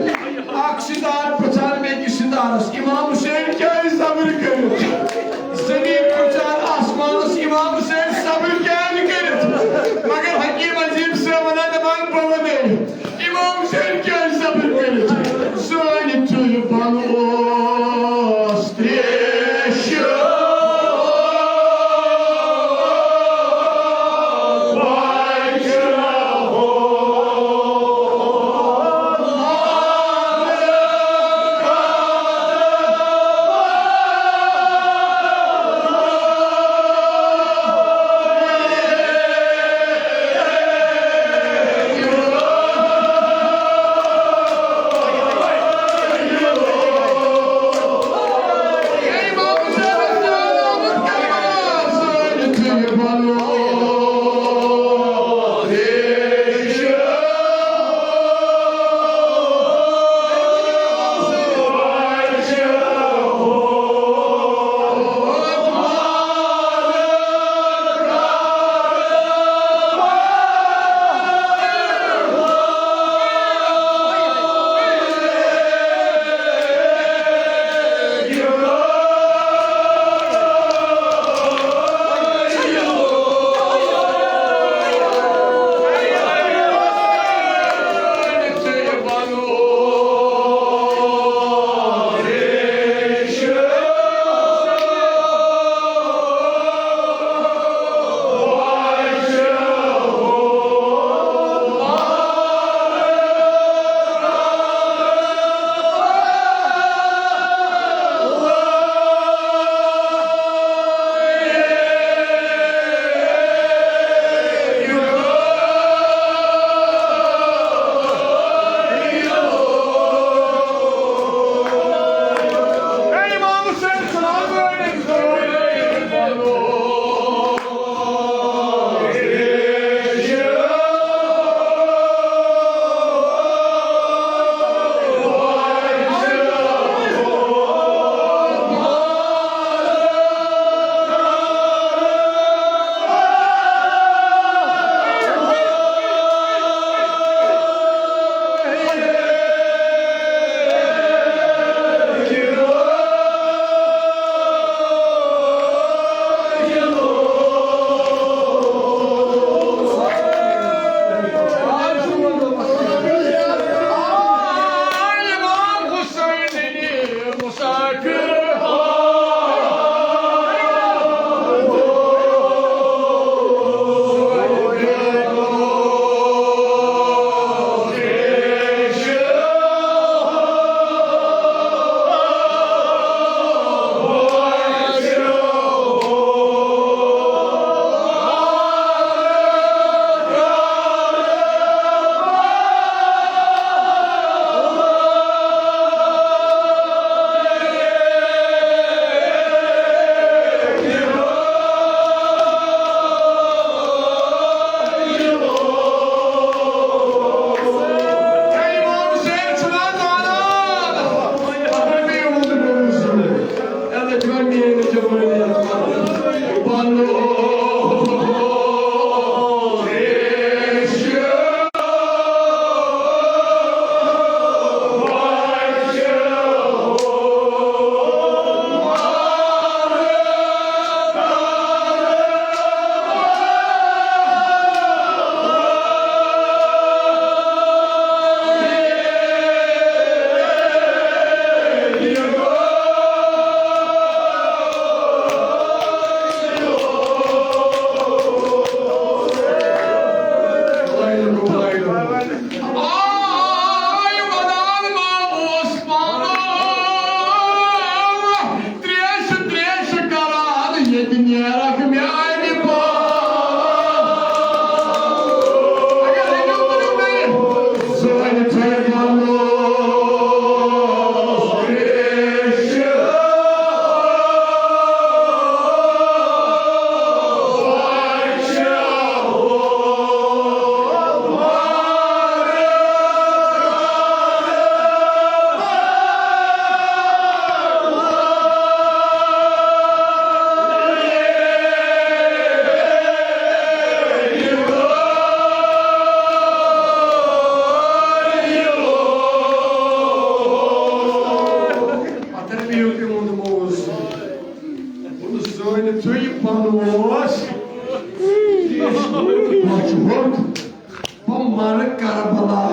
کربلا۔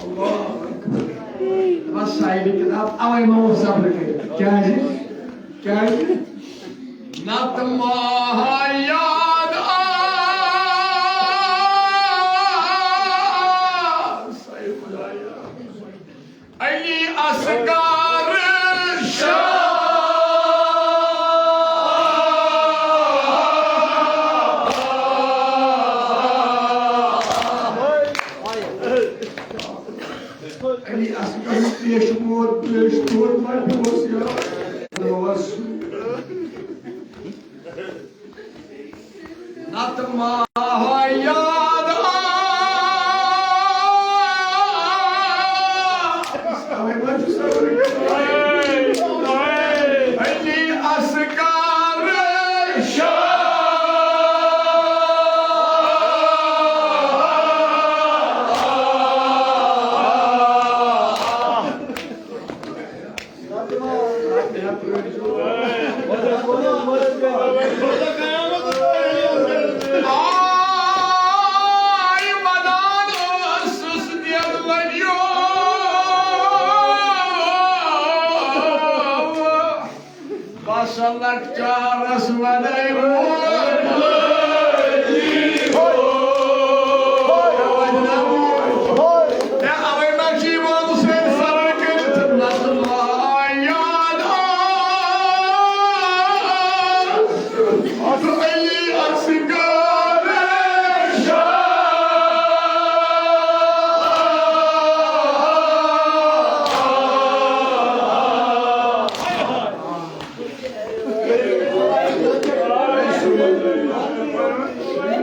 اللہ اکبر۔ بس صاحب کتاب اوے ما اوس صبر کٔرِتھ۔ کیازِ؟ کیازِ؟ نتہٕ ما یاد آ۔ علی اصغر شاہ۔ علی اصغر پیش موت پیش موت ما پیوس یاد۔ نتہٕ ما یاد آ۔ علی اصغر شاہ۔ آے ونان ٲسٕس دٮ۪د لٔگیو۔ بس لۄکچارس ونَے ووت۔ ہے، اوے ما چھِ یِوان حسین سرن کٔرِتھ نظمہ یاد آ۔ علی اصغر شاہ۔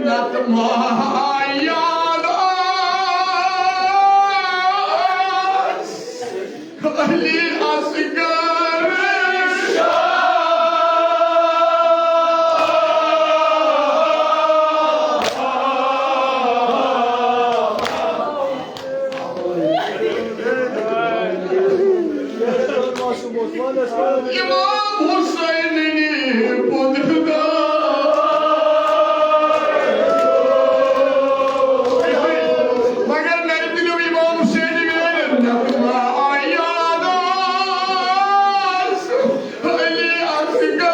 نتہٕ ما یاد آس علی اصغر شاہ۔ امام حسین نی پُتر۔ مگر نبی امام حسین نی نتہٕ ما یاد آس علی اصغر۔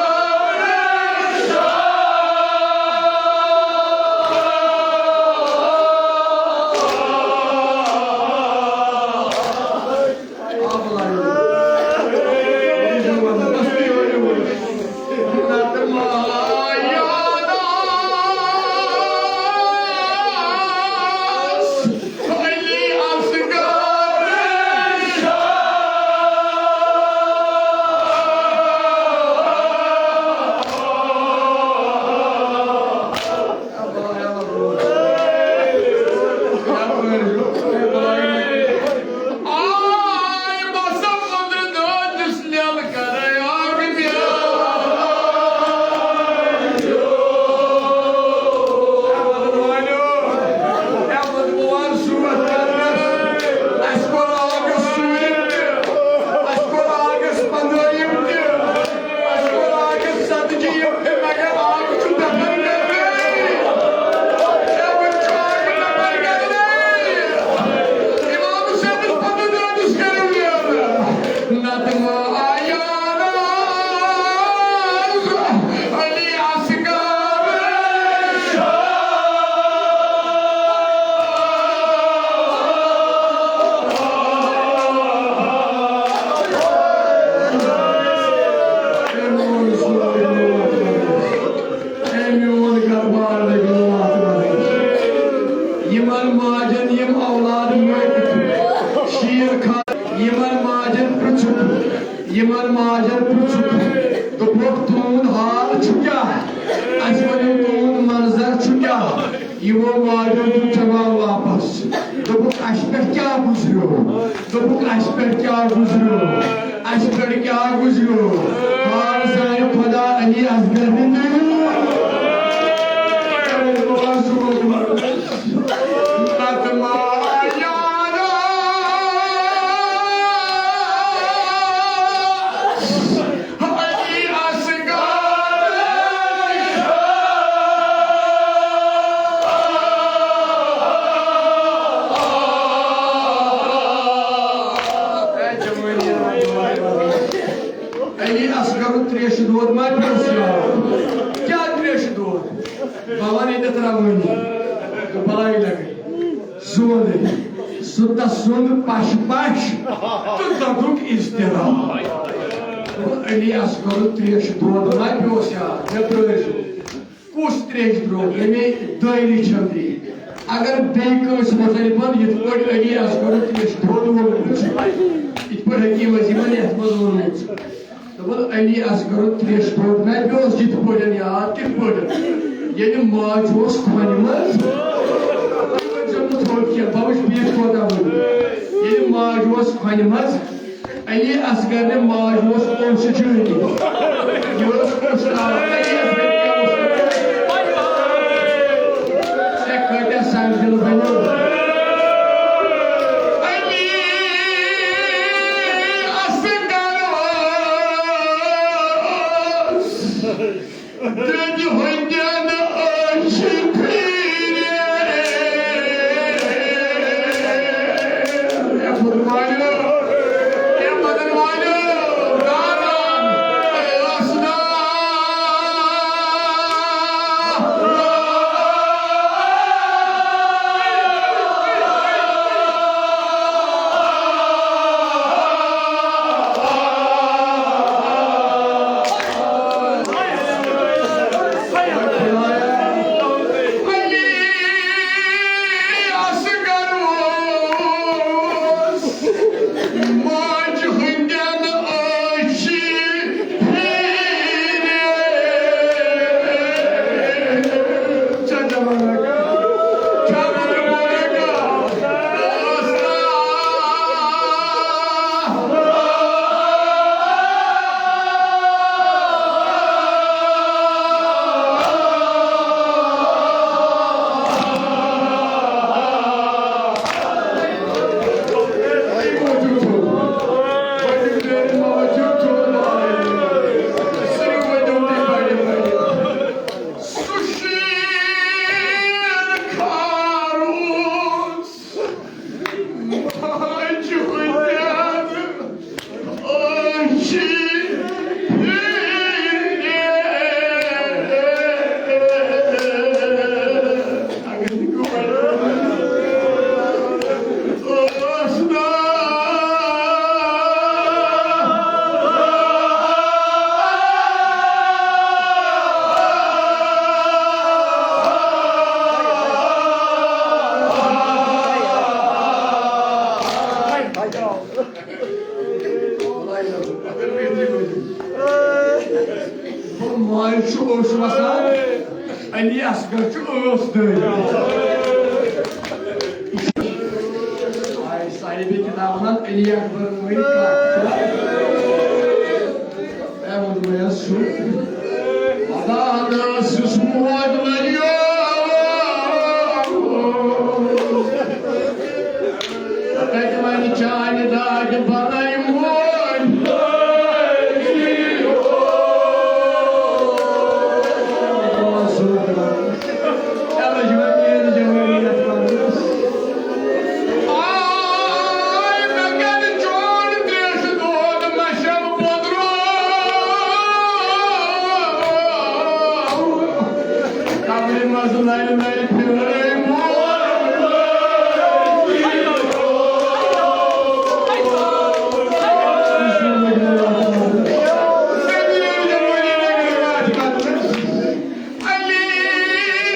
اے میون گربار لگیو اتھ منٛز۔ یِمن ماجن یِم اولاد مٔتۍ، شیٖر کھا-، یِمن ماجن پرٛژھُکھ، یِمن ماجن پرٛژھُکھ، دوٚپُکھ، "تُہُنٛد حال چھُ کیٛاہ؟ اَسہِ ؤنِو، تُہُنٛد منظر چھُ کیٛاہ؟" یِمو ماجو دیُت جواب واپس۔ دوٚپُکھ، "اَسہِ پٮ۪ٹھ کیٛاہ گُزریو؟" دوٚپُکھ، "اَسہِ پٮ۪ٹھ کیٛاہ گُزریو؟ اَسہِ پٮ۪ٹھ کیٛاہ گُزریو؟" حال زانہِ خۄدا علی اصغر نِنٛدٕے۔ نتہٕ ما یاد آس علی اصغر۔ زون سُہ تسُنٛد پش پش تہٕ دۄدُک اضطراب۔ علی اصغر تریش دۄد ما پیوس یاد، مےٚ پرٲرۍزیو۔ کُس تریش درٛوگ؟ ییٚمے دٲیرِ چھَم دی۔ اگر بیٚیہِ کٲنٛسہِ مُتعلِقَن یِتھ پٲٹھۍ علی اصغر تریش دۄد ووٚنمُت چھُ، یِتھ پٲٹھۍ حکیٖم عظیٖمَن یَتھ منٛز ووٚنمُت چھُ، دوٚپُن، علی اصغر تریش دۄد مےٚ پیوس یِتھ پٲٹھۍ یاد، کِتھ پٲٹھۍ؟ ییٚلہِ ماجہِ اوس کھۄنہِ منٛز، تُہۍ ؤنۍزیو نہٕ تھوٚد کینٛہہ، بہٕ وٕچھٕ بیٚیہِ کوتاہ ؤنِو۔ ییٚلہِ ماجہِ اوس کھۄنہِ منٛز، علی اصغر نہِ ماجہِ اوس اوسہٕ چٲنی۔ یہِ اوس اوسہٕ علی اصغر کیٛاہ اوس؟ ژےٚ کۭتیٛاہ سنگدِل بنیو؟ علی اصغر اوس۔ دٔدِ ہٕنٛدٮ۪ن أچھ پھیٖرِتھ۔ اے بُدن والٮ۪و، اے مدن والٮ۪و، داران، اے آسنا۔ ماجہِ چھُ اوٚش وَسان، علی اصغر چھُ ٲس دٲرِتھ۔ آے صاحبِ کتاب وَنان علی اکبر وٲلۍ کَتھ۔ اے ووٚنمَے حظ چھُ۔ خدانس یُس موج مَریو۔ تَتہِ وَنہِ چانہِ دادِ بَنَے موج۔ چلو، جوانی، جوانی، یَتھ وَنَس۔ آے، مےٚ کَتہِ چون تریشہِ دود، مَشَم پوٚدرو۔ قبرِ منٛز نَرِ نَرِ پھِرے موج۔ علی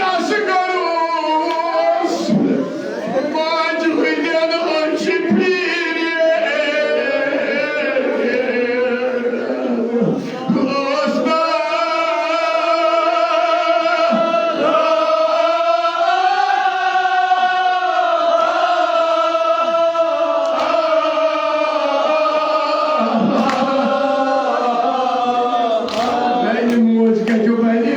اصغر اوس ماجہِ ہٕنٛدٮ۪ن أچھ پھیٖرِتھ۔ میانہِ موج کتیو بنہِ،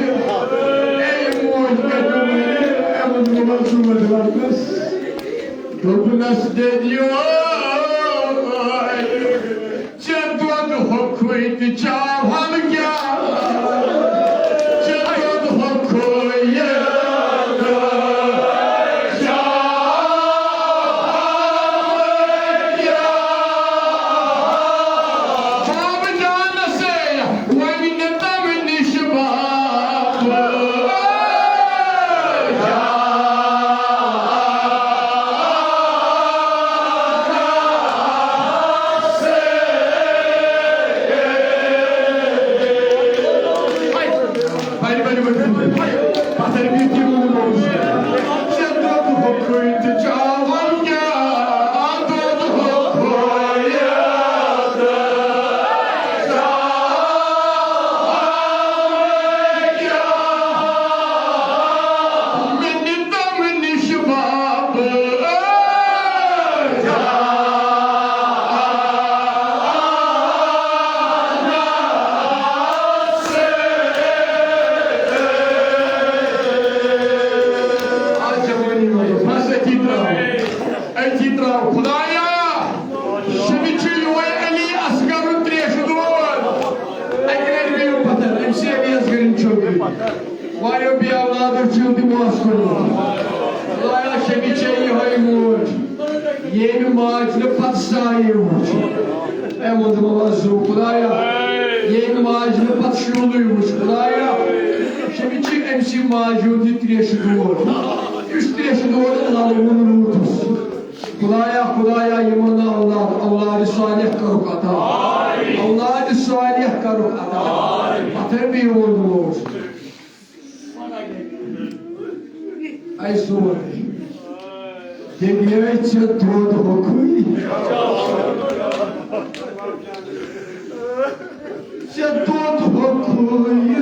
میانہِ موج کتیو بنہِ، احمد محمد صٲبس وَنس۔ دوٚپنس دٔدیو، ژےٚ دۄد ہوٚکھُے تہٕ چاوہل کیٛاہ؟ ژےٚ دۄد ہوٚکھُے تہٕ چاوہل کیٛاہ؟ بابہٕ جانسے وۄنۍ نہٕ تَمہِ نِش بابہٕ جان۔ أتی ترٛاو خۄدایا، شمہِ چھُ یِہوٚے علی اصغرُن تریشہِ دود۔ اَکہِ لٹہِ گٔیو پتھر، أمۍ سٕے علی اصغرٕنۍ چھوٚکۍ۔ واریاہو بے اولادو چھُ تہِ ماس کوٚرمُت۔ خۄدایا، شمہِ چھےٚ یِہوٚے موج، ییٚمہِ ماجہِ نہٕ پتہٕ سایہِ وٕچھ۔ اے منظم آواز زو، خۄدایا، ییٚمہِ ماجہِ نہٕ پتہٕ شولٕے وٕچھ۔ خۄدایا، شمہِ چھِ أمۍ سٕے ماجہِ ہُنٛد یہِ تریشہِ دود، یُس تریشہِ دود للوُن روٗدُس۔ خدایا، خدایا، یِمن نہٕ اولاد، اولاد صالح کرُکھ عطا۔ اولاد صالح کرُکھ عطا۔ پتھر بیٚیہِ ووٚن موج۔ اے سورُے۔ دِنیے ژےٚ دۄد ہوٚکھُے۔ ژےٚ دۄد ہوٚکھُے۔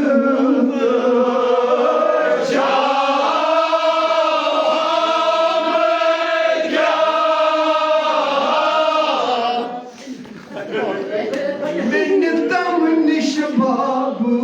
مےٚ نِتم نِش بابہٕ۔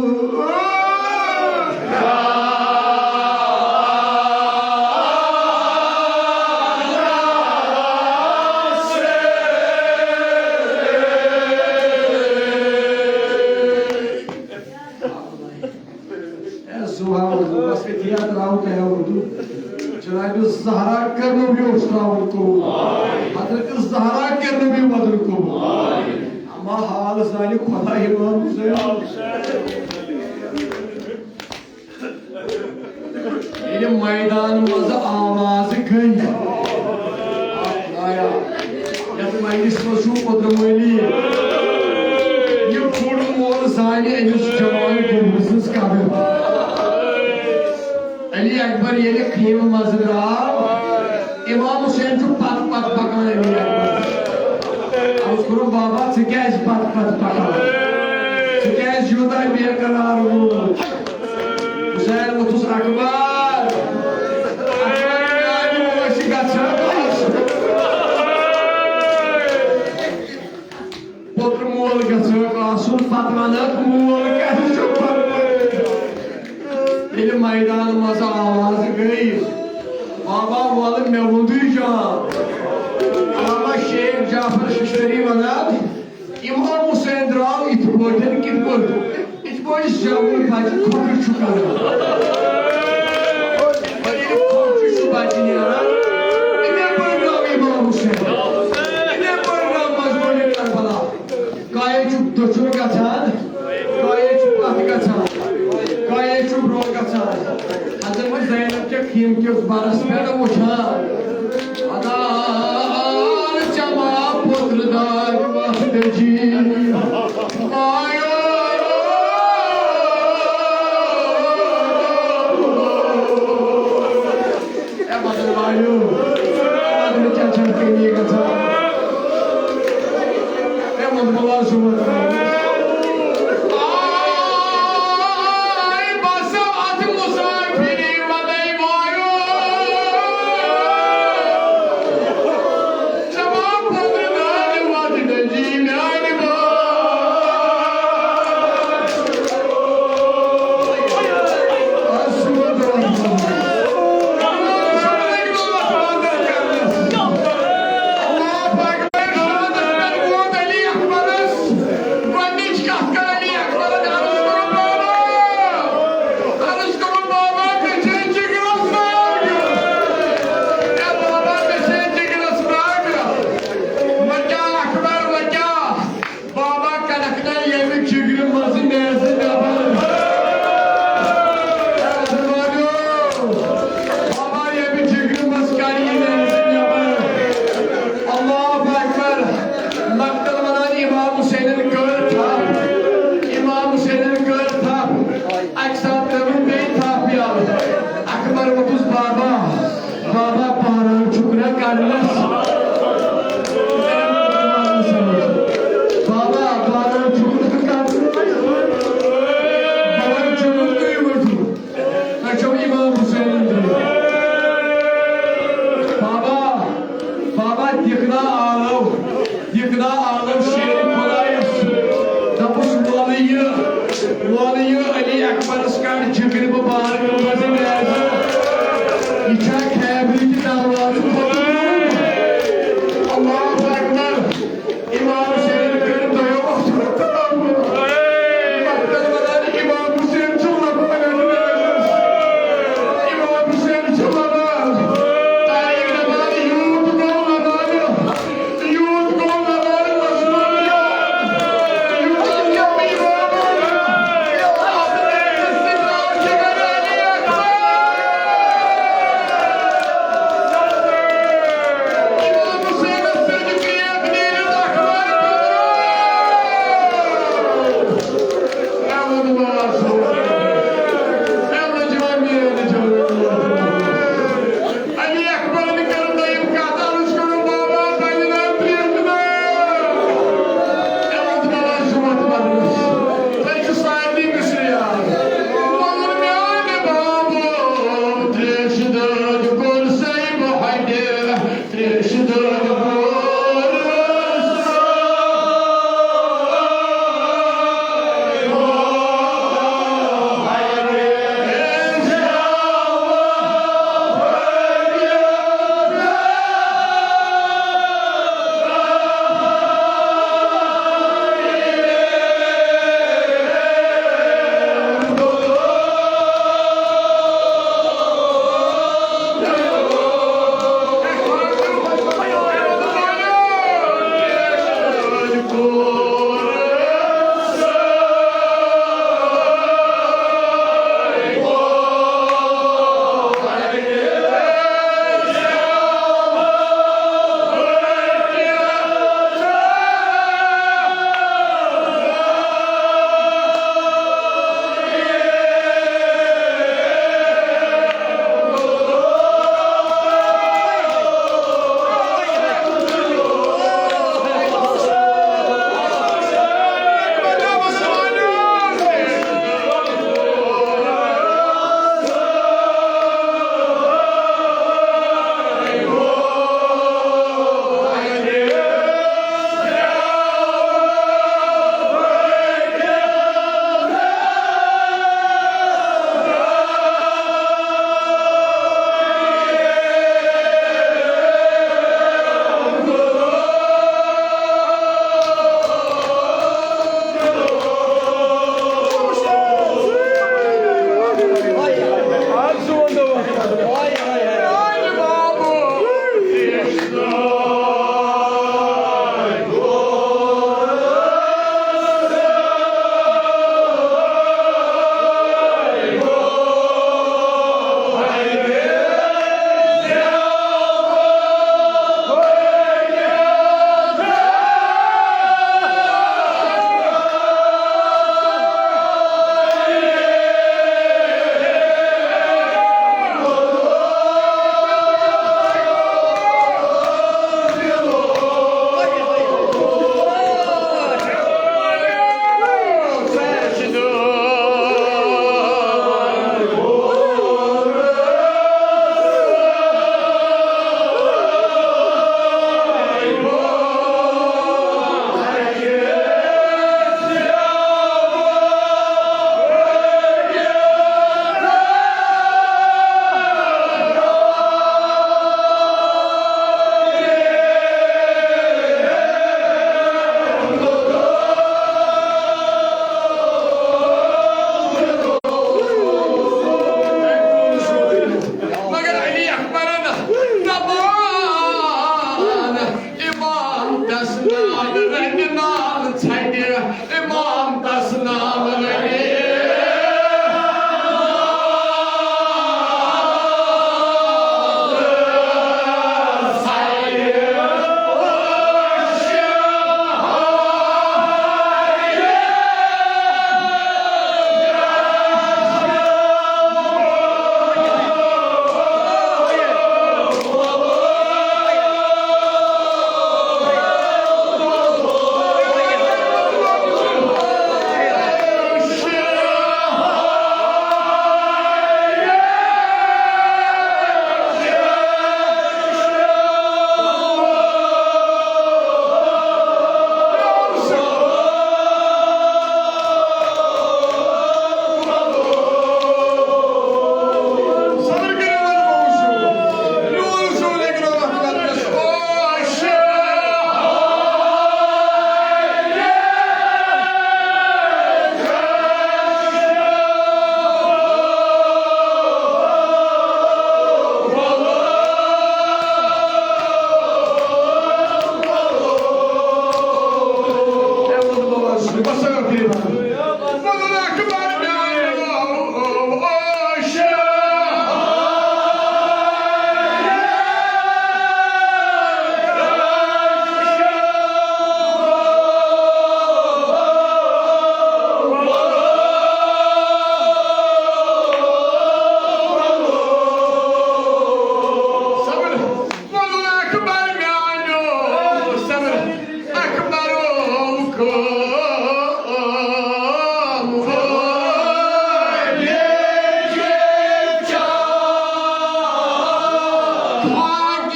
اے سبحان اللہ، بس اتھیا تراو تۄہہِ اردو۔ جناب زہرا کرنو بیوش تراون قبول۔ حضرت زہرا کرنو بیو بدل قبول۔ اما حال زانہِ خدا امام حسین۔ ییٚلہِ میدان منٛز آواز گٔے، آیا، یتھ مجلس منٛز چھُ قدر ولی، یہِ بوٚڑ مول زانہِ أمِس جوان گوٚبرٕ سٕنٛز قدر۔ علی اکبر ییٚلہِ خیمہٕ منٛزٕ درٛاو، امام حسین چھُ پتہٕ پتہٕ پکان علی اکبر۔ عرض کوٚرُن، بابا، ژٕ کیازِ پتہٕ پتہٕ پکان؟ ژٕ کیازِ یوٗتاہ بے قرار گوٚوُکھ؟ حسین ووٚتھُس، اکبر، اکبر، میانہِ موج چھِ گژھان۔ پوٚتُر مول گژھکھ آسُن، پتہٕ ونکھ مول کیٛاہ چھُ فرمٲوِتھ۔ ییٚلہِ میدان منٛز آواز گٔے، بابا وَلہٕ مےٚ ووٚنُے جان۔ علامہ شیخ جعفر ششتری ونان، امام حسین درٛاو یِتھ پٲٹھۍ کِتھ پٲٹھۍ؟ یِتھ پٲٹھۍ زٮ۪وُن بچہِ کھۄکھٕ چھُ کران۔ ییٚلہِ کھۄکھٕ چھُ بچہِ نیران، یِتھے پٲٹھۍ درٛاو امام حسین۔ یِتھے پٲٹھۍ درٛاو مظلوم کربلا۔ کایے چھُ دٔچھُن گژھان، کایے چھُ پتھ گژھان، کایے چھُ برٛونٛہہ گژھان۔ حضرت زینب چھےٚ خیٖمہٕ کِس بَرَس پٮ۪ٹھ وٕچھان۔ ادا ژےٚ ما پوٚتُر داج وَتھ دٔجی؟ آیو۔ اے بدل والو، بدل کیا چھن کمی گژھان؟ اے مت بلا سو مت۔ آے بس اتھ مسافری ودے وایو۔ جواب پتر دار وت نجی میانہ با۔ بابا کڑکھ نا ییٚمہِ جگرِ منٛزٕ نیرٕ نٮ۪بر۔ بابا ییٚمہِ جگرِ منٛز کڑِ یہِ نیرٕ نٮ۪بر۔ اللہ اکبر۔ مقتل ونان امام حسینن کٔر تھپھ۔ امام حسینن کٔر تھپھ۔ اکہِ ساتہٕ کٔرٕن بیٚیہِ تھپھ یلہٕ۔ اکبر ووٚتھُس بابا۔ بابا پاران چھُکھ نا کڑنس۔ بابا پاران چھُکھ نا کڑنس۔ بابا چھُکھ تُہۍ ؤٹھِو۔ تۄہہِ چھو امام حسین۔ بابا، بابا دِکھ نا آلو۔ دِکھ نا آلو شیر خدایس۔ دپُس وَلہٕ یہِ، وَلہٕ یہِ علی اکبرس کڑ جگرِ بہٕ بارٕ منٛز نیرٕ۔ یہِ چھا خیبرِ کہِ دروازٕ کھوٚتمُت؟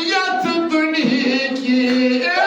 یتھ دُنہِکہِ